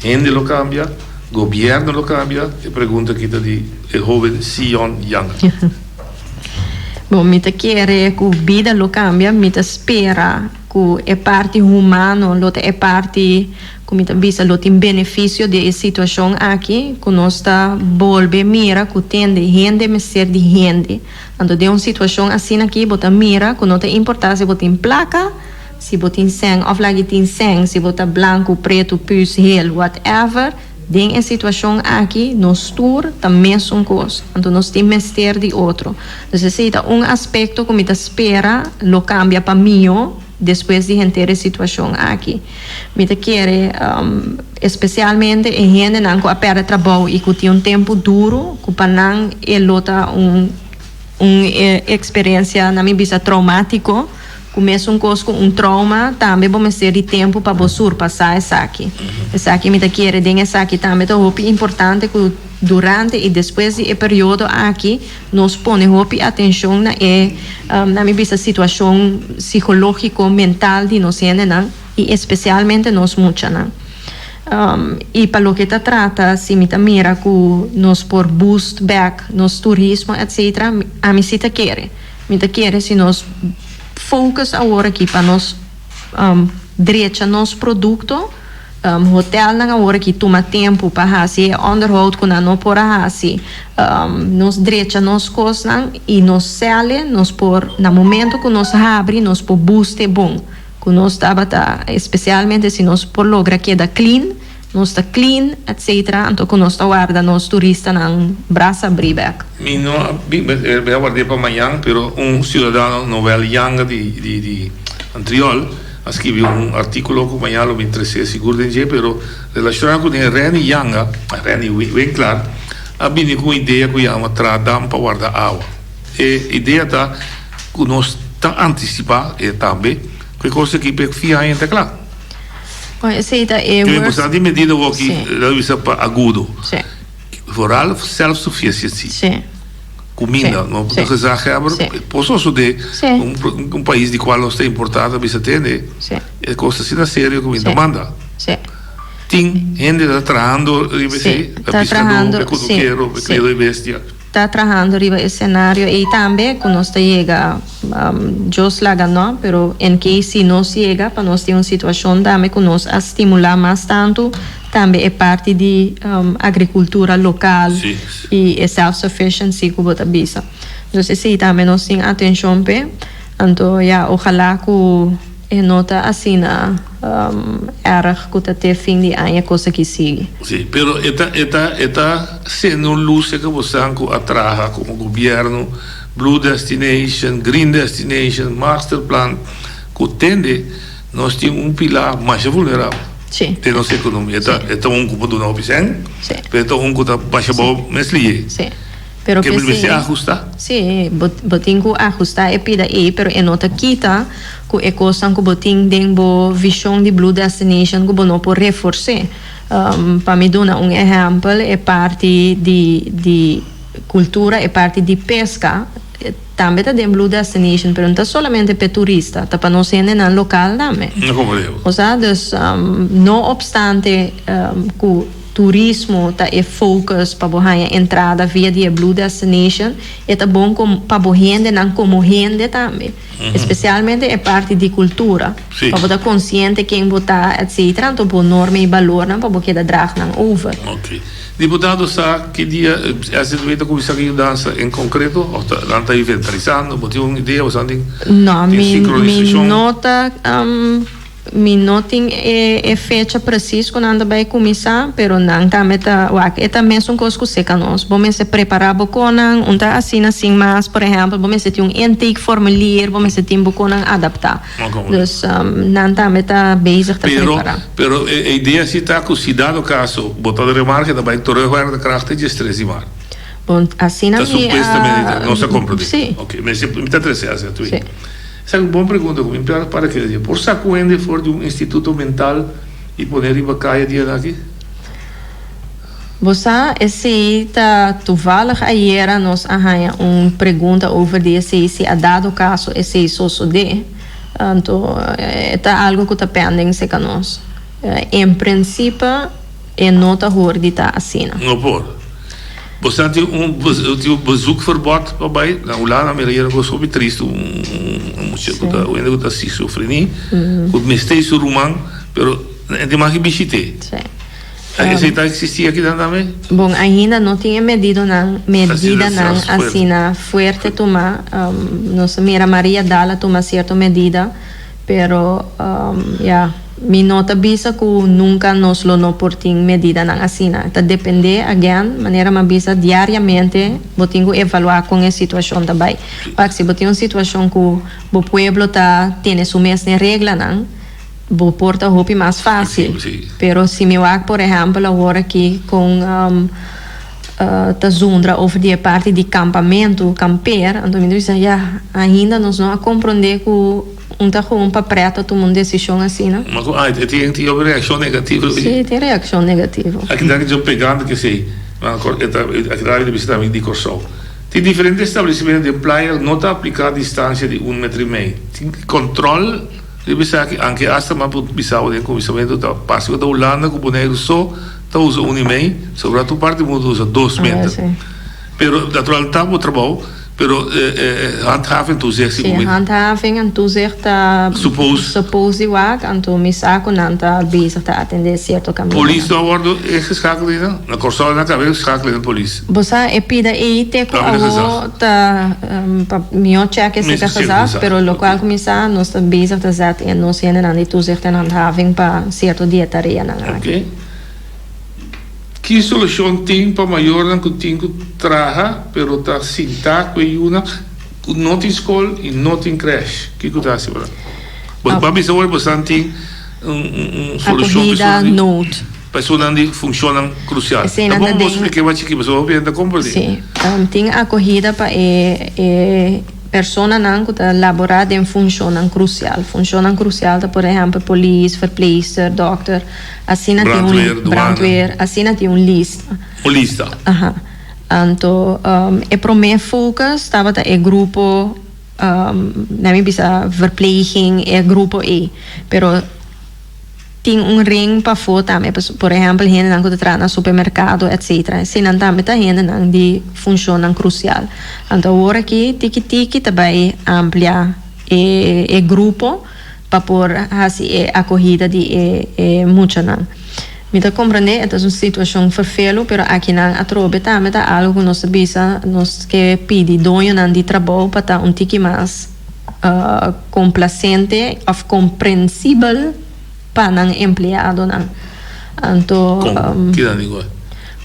Hende lo cambia? Gobierno lo cambia? E pregunta aki ta di e hoben Sion Yang. Bon, mi ta kere ku bida lo cambia, mi ta spera ku e parti humano lo ta e parti ku mi ta bisa lo tin benefisio di e situacion aki, ku nos ta bolbe mira ku tende hende mester di hende. Anto den un situashon asina aki bo ta mira ku no ta importá si bo tin plaka, si bo tin sèn òf lagi tin sèn, si bo ta blanku, pretu, püs, hel, whatever, den e situashon aki nos tur ta mesun kos. Anto nos tin mester di otro. Dus esei ta un aspekto ku mi ta spera lo kambia pa mihó despues di henter e situashon aki. Mi ta kere espesialmente e hendenan ku a pèrdè trabou i ku tin un tempu duru ku pa nan e lo ta un un eksperensia nan mi bisa troumátiko ku mesun kos ku un trouma tambe bo mester di tempu pa bo surpasá esaki. Esaki mi ta kere den esaki tambe ta hopi importante ku durante i despues di e periodo aki nos pone hopi atenshon na e nan mi bisa situashon sikológiko mental di nos hendenan i espesialmente nos muchanan. I pa loke ta trata si mi ta mira ku nos por boost bek nos turismo etcetera, ami si ta kere. Mi ta kere si nos focus awor aki pa nos drecha nos produkto, Hotelnan awor aki tuma tempu pa hasi e onderhoud ku nan no por a hasi. Nos drecha nos kosnan i nos sèle, nos por na momento ku nos habri nos por boost e bon ku nos tabata, espesialmente si nos por logra keda clean, nos ta clean etcetera, anto ku nos ta warda nos turistanan brasa abrí bèk. Mi no a bin, mi a ward'é pa mañan, pero un siudadano Noel Yanga di di Antriol A skibi un artíkulo ku mañana lo mi tresé sigur den dje, pero relashoná ku den Renny Yanga, Renny Winklaar, a bini ku un idea ku yama traha dam pa warda awa. E idea ta ku nos ta antisipá e tambe ku e kos aki pa e fin aña ta kla. Bon, esei ta e worst. Bo sa di medida awor ki lo bisa pa agudo. Vooral self-sufficiency. Cuminda, no Sí. Gezaghebber, Sí. por sosode Sí. un, un pais di cual nos ta importa ta bisa tende, Sí. e cos ta asina serio cu mi Sí. ta manda. Sí. Tin hende ta trahando riba esei? Sí, ta trahando, e kunukero, e kriadó di bestia. Ta trahando riba e scenario ei tambe ku nos ta yega, Dios laga no, pero en case si nos yega pa nos tin un situacion tambe ku nos a stimula mas tantu tambe e parti di agricultura local y e self sufficiency ku bo ta bisa. Dus esei tambe nos tin atencion p'e. Anto ya ojalá ku e no ta asina erg ku ta te fin di aña kos aki sigui. Sí, pero e ta e ta e ta sende un lus e ku ku a traha komo gobièrnu, Blue Destination, Green Destination, Master Plan, ku tende nos tin un pilá masha vulnerabel Sí. den nos ekonomia. E ta Sí. e ta un ku por duna hopi sèn, Sí. pero e ta un ku ta basha bou mes lié. Sí. Pero Ke p'esei. mester ahustá? Sí, bo bo tin ku ahustá e pida ei, pero e no ta kita ku e kosnan ku bo tin den bo vishon di Blue Destination ku bo no por refors'é. Pa mi duna un ehèmpel, e parti di di kultura, e parti di peska tambe ta den Blue Destination, pero no ta solamente p'e turista, ta pa nos hendenan lokal tambe. No komprendé. Osea, dus no opstante ku. Turismo ta e focus pa bo haña entrada via di e Blue Destination. E ta bon com pa bo hendenan como hende tambe. Especialmente e parti di cultura. Sí. Pa bo ta consciente ken bo ta etc. Anto bo norma y balornan pa bo keda draag nan over. Ok. Diputado sa ki dia SZW ta cuminsa cu yudansa en concreto of ta nan ta inventarisando? Bo tin un idea? Bo sa tin No, tin mi mi sincronisacion? no ta. Mi no tin e e fecha precies cu nan ta bay cuminsa, pero nan tambe ta wak e ta mesun cos cu seca nos. Bo mester prepara bo conan, un ta asina sin mas, por ehempel bo mester tin un intake formulier, bo mester tin bo conan adapta. Dus nan tambe ta bezig ta Pero, prepara. pero e idea si ta cu si dado caso bo ta remarke ta bay terugwerkende kracht te diestres di maart. Bon, asina Ta mi a. supuestamente, nos a comprende. Si. Ok, mi ta trece hacia tu. Si. Esaki un bon pregunta ku mi piada para kere dia. Por sa ku hende for di un instituto mental i pone riba kaya dia aki? Bo sa, esei ta toevallig ayera nos a haña un pregunta over di esei si a dado kaso esei sosodé. Anto e ta algo ku ta pending serka nos. En prinsipe e no ta hor di ta asina. No por. Bo sa tin un tin un bezoekverbod pa bai na Hulanda mi a yera cos hopi trist un un mucha cu ta un hende cu ta schizofrenie cu mester su ruman pero e tin mas bishite. Esey ta existi aki nan tambe? Bon ainda no tin e medidonan medidanan asina fuerte tuma nos a mira Maria Dal a tuma cierto medida. Pero, ya, mi no ta bisa ku nunka nos lo no por tin medidanan asina. Ta dependé, again, manera mi a bisa, diariamente bo tin ku evaluá kon e situashon ta bai. Wak, si bo tin un situashon ku bo pueblo ta tene su mes den reglanan, bo por ta hopi mas fásil. Pero si mi wak, por ehèmpel, awor aki kon ta zundra over di e parti di kampamentu, kampeer, anto mi ta bisa, ya, ainda nos no a komprondé ku un ta gewoon pa prèt a tuma un desishon asina. Ma ku ai, tin tin hopi reakshon negativo. Sí, tin reakshon negativo. Aki ta djo pegando kesei, nan a e ta aki ta di bisita mi di Kòrsou. Tin diferente establesimentu den playa no ta apliká distansia di un metro i mei. Tin kòntròl riba esaki, anke asta mas por bisa bo den kuminsamentu ta parse ku ta Hulanda ku Boneiru so. Ta usa un i mei, sobra tur parti di mundu ta usa dos meter. Pero natural ta bo trabou, pero handhaving toezicht si ku mi. Handhaving en toezicht ta suppose di wak, anto mi sa ku nan ta bezig ta atende sierto kaminda. Polis no a wordo ingeschakeld ainda? Na Kòrsou nan a kaba ingeschakeld den polis. Bo sa e pida ei te ku awo ta pa mihó check esei ta gezag, pero lokual ku mi sa nos ta bezig ta zet in nos hendenan di toezicht en handhaving pa sierto di e tareanan aki. Ki solushon tin pa mayornan ku tin ku traha pero ta sintá ku e yunan ku no tin skol i no tin krèsh? Kiko ta hasi pa nan? Bo ta bisa awor bosan tin un solushon pa esunnan di pa esunnan di funshonnan krusial. Ta bon bo splika e mas chikí pasobra hopi hende ta komprendé. Sí, tin akohida pa e Personanan ku ta laborá den funshonnan krusial. Funshonnan krusial ta por ehèmpel polis, verpleegster, dòkter. Asina tin un Brandweer, douane. Brandweer, asina tin un lista. Un lista. Aha. Anto e promé focus tabata e grupo, nan mi bisa verpleging, e grupo ei. Pero. Tin un ring pafó tambe, por ehèmpel hendenan ku ta traha na supermerkado etsetera. Eseinan tambe ta hendenan di funshonnan krusial. Anto awor aki tiki tiki ta bai amplia e e grupo pa por hasi e akohida di e e muchanan. Mi ta komprendé e ta un situashon ferfelu pero akinan atrobe tambe ta algu ku nos ta bisa nos ke pidi doñonan di trabou pa ta un tiki mas komplasente òf komprensibel pa nan empleadonan. Anto Kon? Kinan di goi?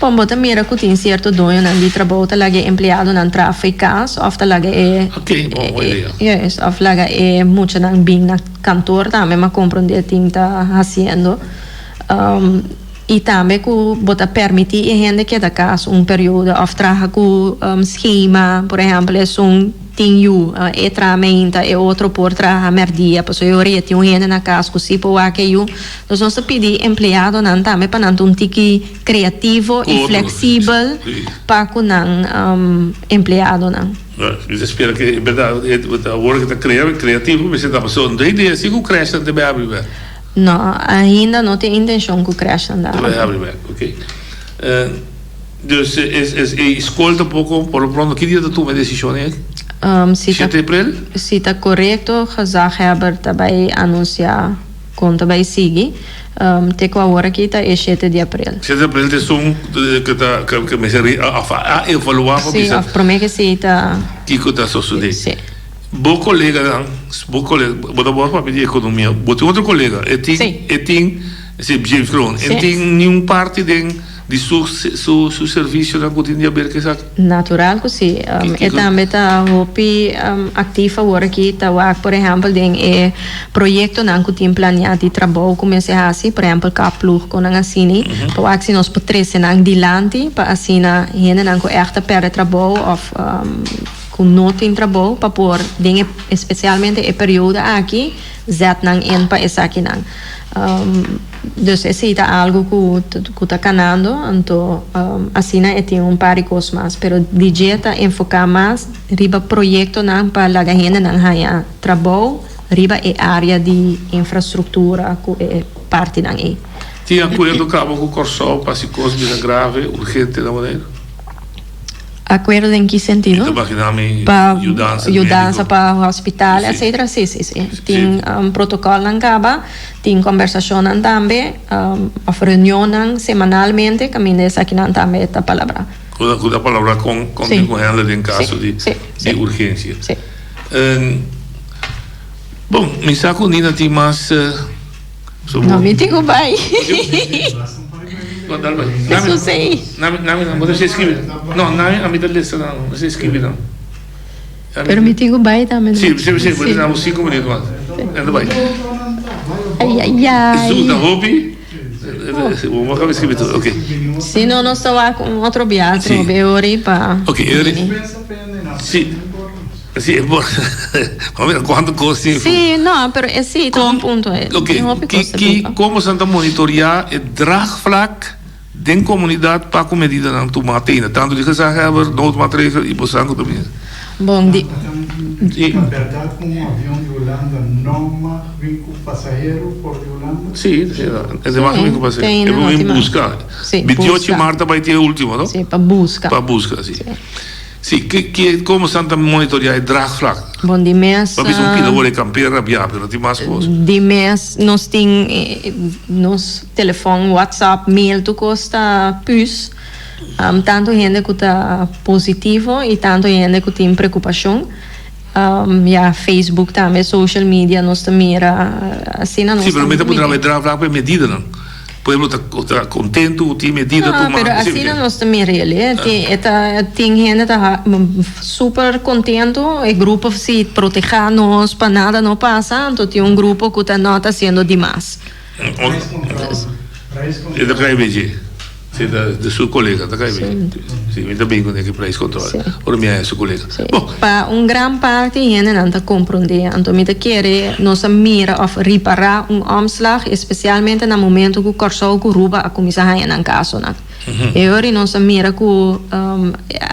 Bon, bo ta mira ku tin sierto doñonan di trabou ta laga e empleadonan traha fo'i kas òf ta laga e Ok, bon, bon idea. Juist, òf laga e muchanan bin na kantor tambe, m'a komprondé tin ta hasiendo. I tambe ku bo ta permití e hende keda kas un periodo òf traha ku skema, por ehèmpel esun tin yu, e traha meinta, e otro por traha mèrdia, pasobra e ora ya tin un hende na kas ku si por wak e yu. Dus nos ta pidi empleadonan tambe pa nan ta un tiki kreativo i fleksibel pa ku nan empleadonan. Mi ta spera ku e bèrdat awor ku ta kreativo mester ta pasobra no ta idea si ku krèshnan ta bai habri bèk. No, ainda no tin intencion cu crèshnan ta habri. Ta habri bek, ok. Dus e scol tampoco por lo pronto, ki dia ta tuma e decision ei? Shete april? Si ta corecto, gezaghebber ta bay anuncia con ta bay sigui. Te cu awor aki ta e shete di april. Shete di april ta esun cu ta cu mester of a evalua pa bisa. Si, of prome cu si ta. Kico ta sosode. Si. Bo koleganan, bo kolega, bo ta wòrdu papia di ekonomia, bo tin otro kolega, e tin, e tin, si, James Kroon, e tin niun parti den di su su su servisionan ku tin di haber ku esaki? Natural ku si. E tambe ta hopi aktif awor aki, ta wak por ehèmpel den e proyektonan ku tin planiá di trabou ku mester hasi, por ehèmpel kapploeg ku nan asini, pa wak si nos por trese nan dilanti pa asina hendenan ku ègt ta pèrdè trabou òf Ku no tin trabou pa por den e especialmente e periodo aki zet nan in pa esakinan. Dus esei ta algo ku ku ta kanando anto asina e tin un par di kos mas pero di dje ta enfoká mas riba proyektonan pa laga hendenan haña trabou riba e área di infrastruktura ku e partinan ei. Tin akuerdo kaba ku Kòrsou pa si kos bira grave urgente na Boneiru? Akuerdo den ki sentido? Mi ta imagina mi Pa yudansa yudansa médiko. pa hospital Sí. etcetera sí sí sí. Sí. Tin protocolnan kaba, tin kombersashonnan tambe òf reunionnan semanalmente kaminda esakinan tambe ta palabrá. Ku ta ku ta palabrá kon kon Sí. tin ku handle den Sí, kaso di sí, di sí. urgensia. Sí. Bon, mi sa ku Nina tin mas. No, mi tin ku bai. Hesus ei. Pero mi tin ku bai tambe. Ai ai ai. Si no nos ta wak un otro bia atrobe e ora ei pa bini. Sí, e por. Bo mira cuanto cos tin. Sí, no, pero e sí ta un punto. E Ok, tin hopi ki, cos ta ki, bin. como san ta monitorea e draagvlak den comunidad pa cu medidanan tuma te ainda? Tanto di gezaghebber, noodmaatregel y bosan cu ta bini. Bon, di. Sí. Ta berdad cu un avion di Hulanda no mag bin cu pasahero for di Hulanda? Sí, sí, e no mag bin cu pasahero. Te ainda E no por bin tin mag. busca. Sí, 28 busca. maart ta bay tin e ultimo, no? Sí, pa busca. Pa busca, sí. Sí, ke ke komo esnan ta monitoreá e draagvlak? Bon, di mes. Pa bisa un pida wor e kamper rabiá, pero no tin mas kos. Di mes nos tin nos telefòn, WhatsApp, mail, tur kos ta pus. Tantu hende ku ta positivo i tantu hende ku tin preokupashon. Ya, Facebook tambe, social media nos ta mira asina nos Sí, pero ta mi ta puntra mira. e draagvlak pa e medidanan. Pueblo ta ta kontentu ku tin medida No, tuma. pero asina nos ta mira el, e tin e ta tin hende ta super kontentu, e grupo si proteha nos pa nada no pasa, anto tin un grupo ku ta no ta hasiendo dimas. Prijs control. Prijs E ta control. kai bechi. Si ta de su colega ta kai bien. Si mi ta bin con e prijs control. Ora mi haya su colega. Bon. Pa un gran parti hendenan ta comprende. Anto mi ta kere nos a mira of ripara un omslag especialmente na momento cu Corsou cu Ruba a cuminsa haya nan casonan. E ora nos a mira cu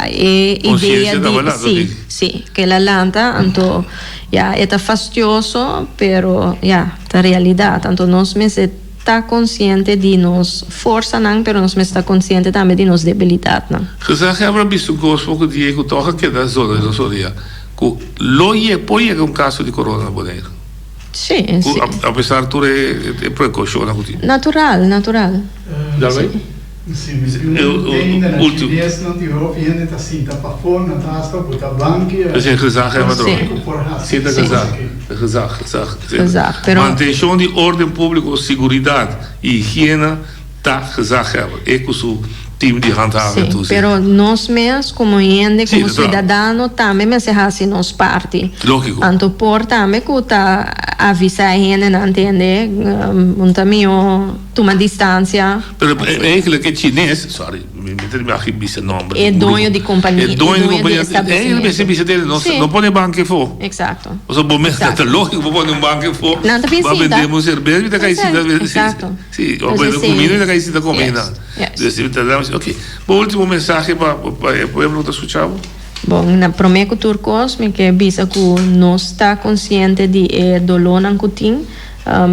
e idea di si, si, cu el a lanta anto ya e ta fastioso pero ya ta realidad. Anto nos mester. ta konsiente di nos forsanan, pero nos mester ta konsiente tambe di nos debilidatnan. Gezaghebber a bisa un kos poko dia ku tòg a keda zona den nos orea, ku lo ye por yega un kaso di korona na Boneiru. Sí, Ku sí. apesar tur e prekoushonnan ku tin. Natural, natural. Daarbij? Si, mi tin un tenda na Chinesnan tin hopi hende ta sinta pafó, nan ta hasta buta banki. Esei gezaghebber Sí. Ku por hasi. Sinta Sí. gezag, gezag, gezag. Gezag, pero. Mantenshon di orden públiko, siguridat i higiena ta gezaghebber, e ku su team di handhaving Sí, toezicht. pero nos mes komo hende, Sí, komo natural. siudadano tambe mester hasi nos parti. Lógiko. Anto por tambe ku ta avisá e hendenan, tende, un ta mihó tuma distansia. Pero eigenlijk e chines, sorry, mi ta mi bisa nomber. E doño di compania. E doño di compania. Eigenlijk mester bisa tende, no, no pone banca afó. Exacto. Pasobra bo mes, ta lógico bo pone un banca afó. Nan ta bin Bo a sinta. bende un cerveza, mi ta kai sinta. Exacto. Si, bo a bende comida, mi ta kai sinta come einan. Dus mi ta ok. Bo ultimo mensahe pa e pueblo ku ta scucha bo? Bon, na prome ku tur kos mi ke bisa ku nos ta konsiente di e dolónan ku tin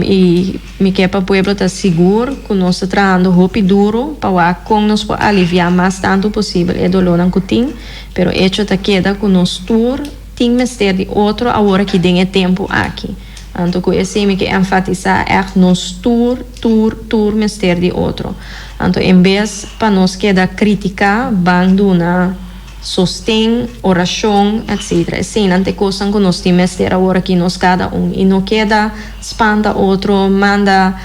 i mi ke pa pueblo ta sigur ku nos ta trahando hopi duru pa wak kon nos por aliviá mas tantu posibel e dolónan ku tin, pero echo ta keda ku nos tur tin mester di otro awor aki den e tempu aki. Anto ku esei mi ke enfatisá ègt nos tur, tur, tur mester di otro. Anto en bes pa nos keda kritiká ban duna sosten, orashon, etc. Eseinan ta e kosnan ku nos tin mester awor aki nos kada un. I no keda spanta otro, manda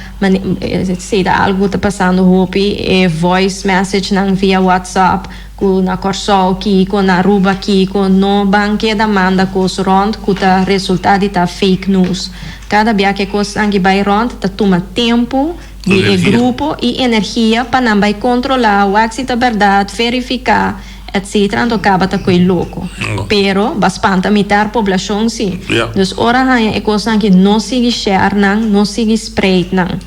esei ta algu ku ta pasando hopi, e voice messagenan via WhatsApp ku na Kòrsou kiko, na Aruba kiko, no ban keda manda kos rònt ku ta resultá di ta fake news. Kada bia ku e kosnan aki bai rònt ta tuma tempu di e grupo i energia pa nan bai kontrolá wak si ta bèrdat, verifiká, etc. Anto kaba ta koe loko. Pero ba spanta mitar poblashon si. Dus ora haña e kosnan aki no sigui share nan, no sigui spreid nan.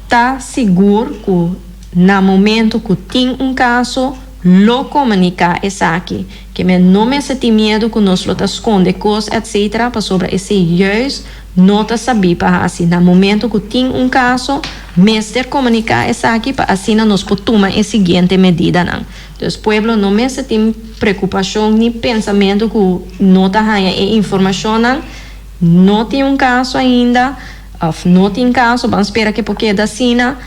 Ta sigur ku na momento ku tin un kaso lo komuniká esaki. Ke men no mester tin miedu ku nos lo ta skonde kos etc. Pasobra esei juist No ta sabí pa hasi. Na momento ku tin un kaso, mester komuniká esaki pa asina nos por tuma e siguiente medidanan. Dus pueblo no mester tin preokupashon ni pensamentu ku no ta haña e informashonnan. No tin un kaso ainda òf no tin kaso, ban spera ke por keda asina.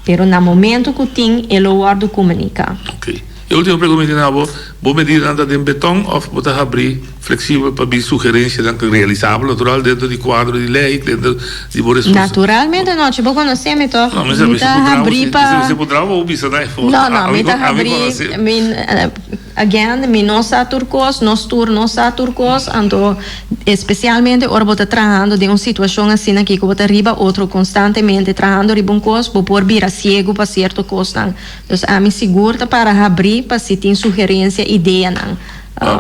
Pero na momento cu tin e lo wordo comunica. Ok. E ultimo pregunta mi tin na bo, bo medidanan ta den beton of bo ta habri flexibel pa bin sugerencianan cu realisabel natural dentro di cuadro di ley, dentro di bo respons. Naturalmente no, chi bo conoce mi toch? No, mi sa Mi ta habri pa. Mi sa puntra bo, bo bisa na e for. No, no, mi ta habri, mi. Again, mi no sa tur kos, nos tur no sa tur kos, anto especialmente ora bo ta trahando den un situacion asina aki cu bo ta riba otro constantemente trahando riba un kos, bo por bira ciego pa cierto kosnan. Dus ami sigur ta para habri pa si tin sugerencia, ideanan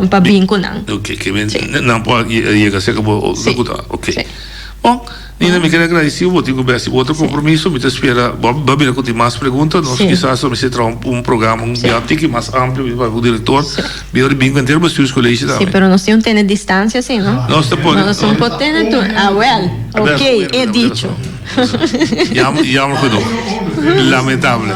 pa bin cu nan. Ok, ke men nan por yega cerca bo locuta. Ok. Bon, Nina, mi kere agradeci bo, tin cu besti bo otro compromiso, mi ta spera bo a bira cu tin mas pregunta, nos kisas lo mester traha un programa un bia tiki mas amplio pa cu director, bia ora bin cu henter bestuurscollege tambe. Si, pero nos tin un tene distancia si, no? Nos ta pone. Nos no por tene tur, ah wel, ok, he dicho. Jammer genoeg, lamentable,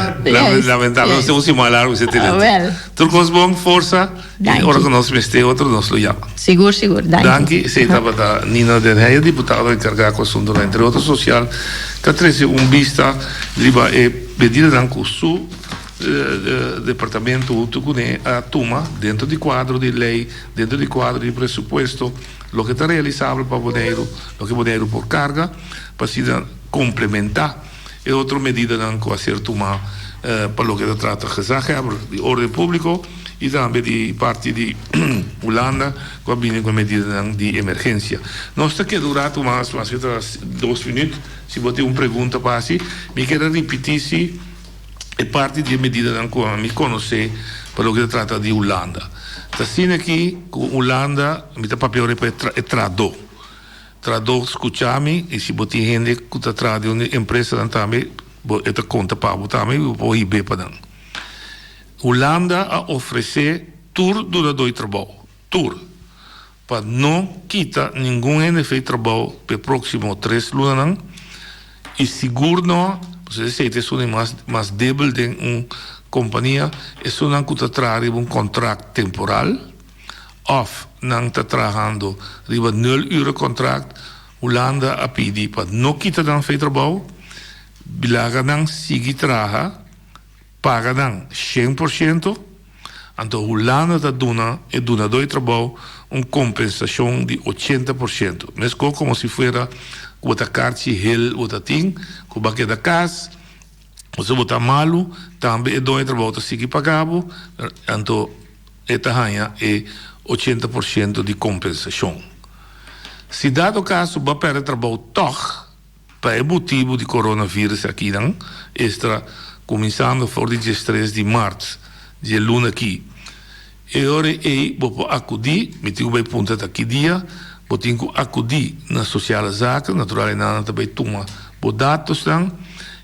lamentable, nos tin un siman largo si tene. Ah wel. Tur cos bon, forsa. Danki. I ora ku nos mester otro nos lo yama. Sigur, sigur. Danki. Danki. Esei tabata Nina den Heyer, diputado enkargá ku asuntunan entre otro sosial, ta trese un bista riba e medidanan ku su departamento huntu kuné a tuma dentro di kuadro di lei, dentro di kuadro di presupuesto, loke ta realisabel pa Boneiru, loke Boneiru por karga pa asina komplementá. E otro medidanan ku a ser tumá pa loke ta trata gezaghebber di orden públiko i tambe di parti di Hulanda ku a bini ku e medidanan di emergensia. Nos ta keda un ratu mas, maske ta dos minüt, si bo tin un pregunta pa hasi. Mi kier a ripití si e parti di e medidanan ku ami konosé pa loke ta trata di Hulanda. Ta asina aki ku Hulanda, mi ta papia ora pa e tradó. Trahadó skucha mi i si bo tin hende ku ta traha den un empresanan tambe bo e ta konta pa bo tambe i bo por hib'é pa nan. Hulanda a ofresé tur dunadó di trabou, tur, pa no kita ningun hende fe trabou p'e próksimo tres lunanan. I sigur no, pasobra esei ta esun di mas mas debel den un kompania, esunnan ku ta traha riba un kontrakt temporal òf nan ta trahando riba nul ure kontrakt, Hulanda a pidi pa no kita nan fe trabou, laga nan sigui traha. Paga nan 100%, anto Hulanda ta duna e dunadó di trabou un kompensashon di 80%. Meskos komo si fuera ku bo ta karchi hel bo ta tin, ku bo a keda kas, pasobra bo ta malu, tambe e doño di trabou ta sigui paga bo, anto e ta haña e 80% di kompensashon. Si dado kaso bo a pèrdè trabou tòg, Pa e motibu di coronavirus akinan, esta cuminsando for di 13 di maart di e luna aki. E ora ei bo por acudi, mi tin cu bay puntra ta ki dia, bo tin cu acudi na Sociale Zaken, natural e nan ta bay tuma bo datosnan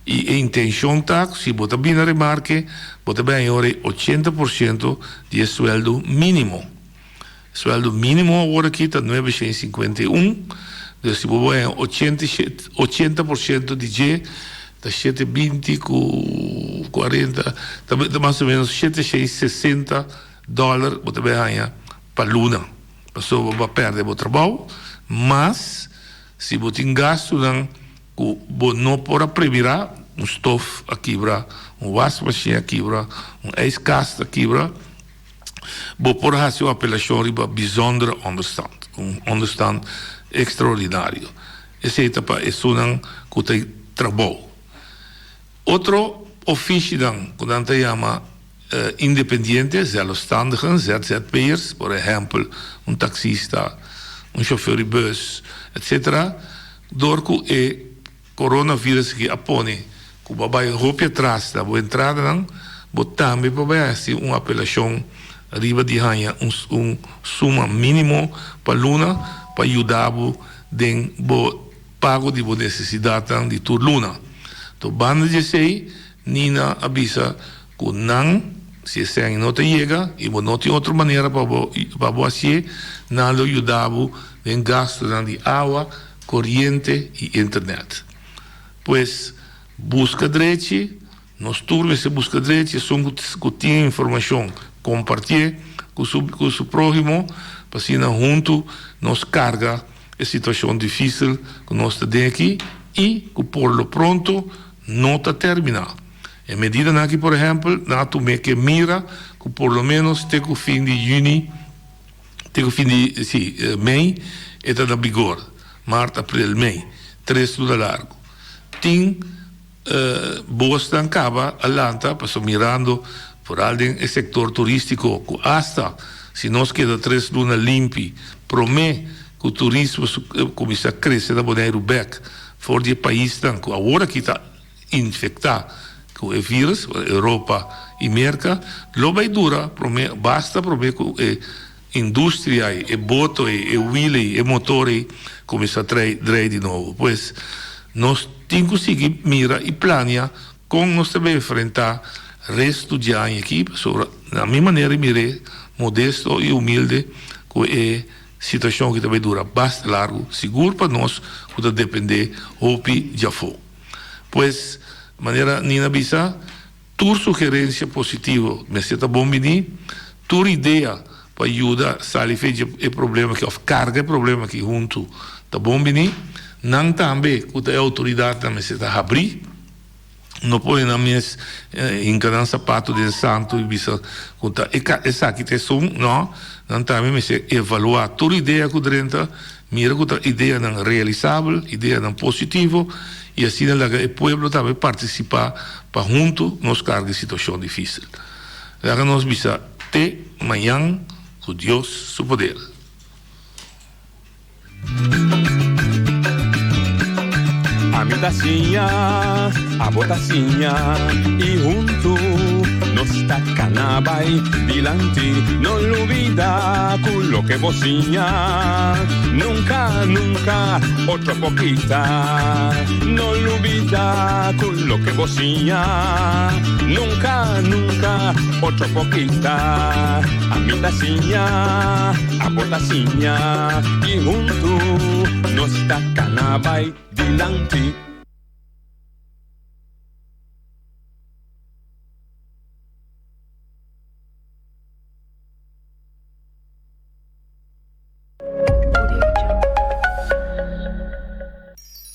y e intencion ta cu si bo ta bini na remarke bo ta bay haña ora ei 80% di e sueldo minimo. Sueldo mínimo awor aki ta 951, dus si bo bo haña 80% di dje ta shete binti ku kuarenta, ta mas o menos shete shei sesenta dòler bo ta bai haña pa luna. Pasobra bo a pèrdè bo trabou, mas si bo tin gastunan ku bo no por a premirá, un stof a kibra, un wasmashin a kibra, un ijskast a kibra, Bo por hasi un apelashon riba bijzondere onderstand, un onderstand ekstraordinario. Esei ta pa esunnan ku ta trabou. Otro ofishinan ku nan ta yama independiente, zelfstandigen, ZZP'ers, por ehèmpel un taksista, un shofèr di bùs, etsetera, dor ku e Coronavirus aki a pone cu bo a bay hopi atras na bo entradanan, bo tambe por bay haci un apelacion riba di haña un suma minimo pa luna pa yuda bo den bo pago di bo necesidadnan di tur luna. To banda di esey, Nina a bisa cu nan, si esey no ta yega y bo no tin otro manera pa bo pa bo hacié, nan lo yuda bo den gastonan di awa, koriente i internet. Pues, buska drechi, nos tur mester buska drechi, esun ku tin informashon kompartié ku su ku su próhimo pa asina huntu nos karga e situashon difísil ku nos ta den aki i ku por lo pronto no ta terminá. E medidanan aki por ehèmpel nan a tum'é ke mira ku por lo ménos te ku fin di yüni Te ku fin di, sí, mei e ta na bigor, mart, aprel, mei, tres luna largu. Tin bosnan kaba a lanta pasobra mirando foral den e sektor turístiko ku asta si nos keda tres luna limpi promé ku turismo su kuminsá krese na Boneiru bèk for di e paisnan ku awor aki ta infektá ku e vírus, Europa i Merka, lo bai dura promé, basta promé ku e industria ei, e boto ei, e wiel ei, e motor ei kuminsá trai drei di nobo. Pues, nos tin ku sigui mira i plania kon nos ta bai enfrentá restu di aña aki, pasobra na mi manera di mir'é, modesto i humilde, ku e situashon aki ta bai dura basta largu, sigur pa nos ku ta dependé hopi djafó. Pues, manera Nina bisa, tur sugerencia positivo mester ta bon bini, tur idea pa yuda sali fe dje e problema aki of carga e problema aki hunto ta bon bini. Nan tambe cu ta e autoridadnan mester ta habri, no pone nan mes hinca nan sapato den santo y bisa cu ta esaki ta esun, no, nan tambe mester evalua tur idea cu drenta. Mira ku ta ideanan realisabel, ideanan positivo i asina laga e pueblo tambe partisipá pa huntu nos karga e situashon difísil. Laga nos bisa te mañan ku Dios su poder. Ami ta siña, abo ta siña y huntu nos ta cana bay dilanti. No lubida cu loke bo siña nunca, nunca otro por kita. No lubida cu loke bo siña nunca, nunca otro por kita. Ami ta siña, abo ta siña y huntu nos ta cana bay dilanti.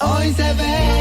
Hoy se ve.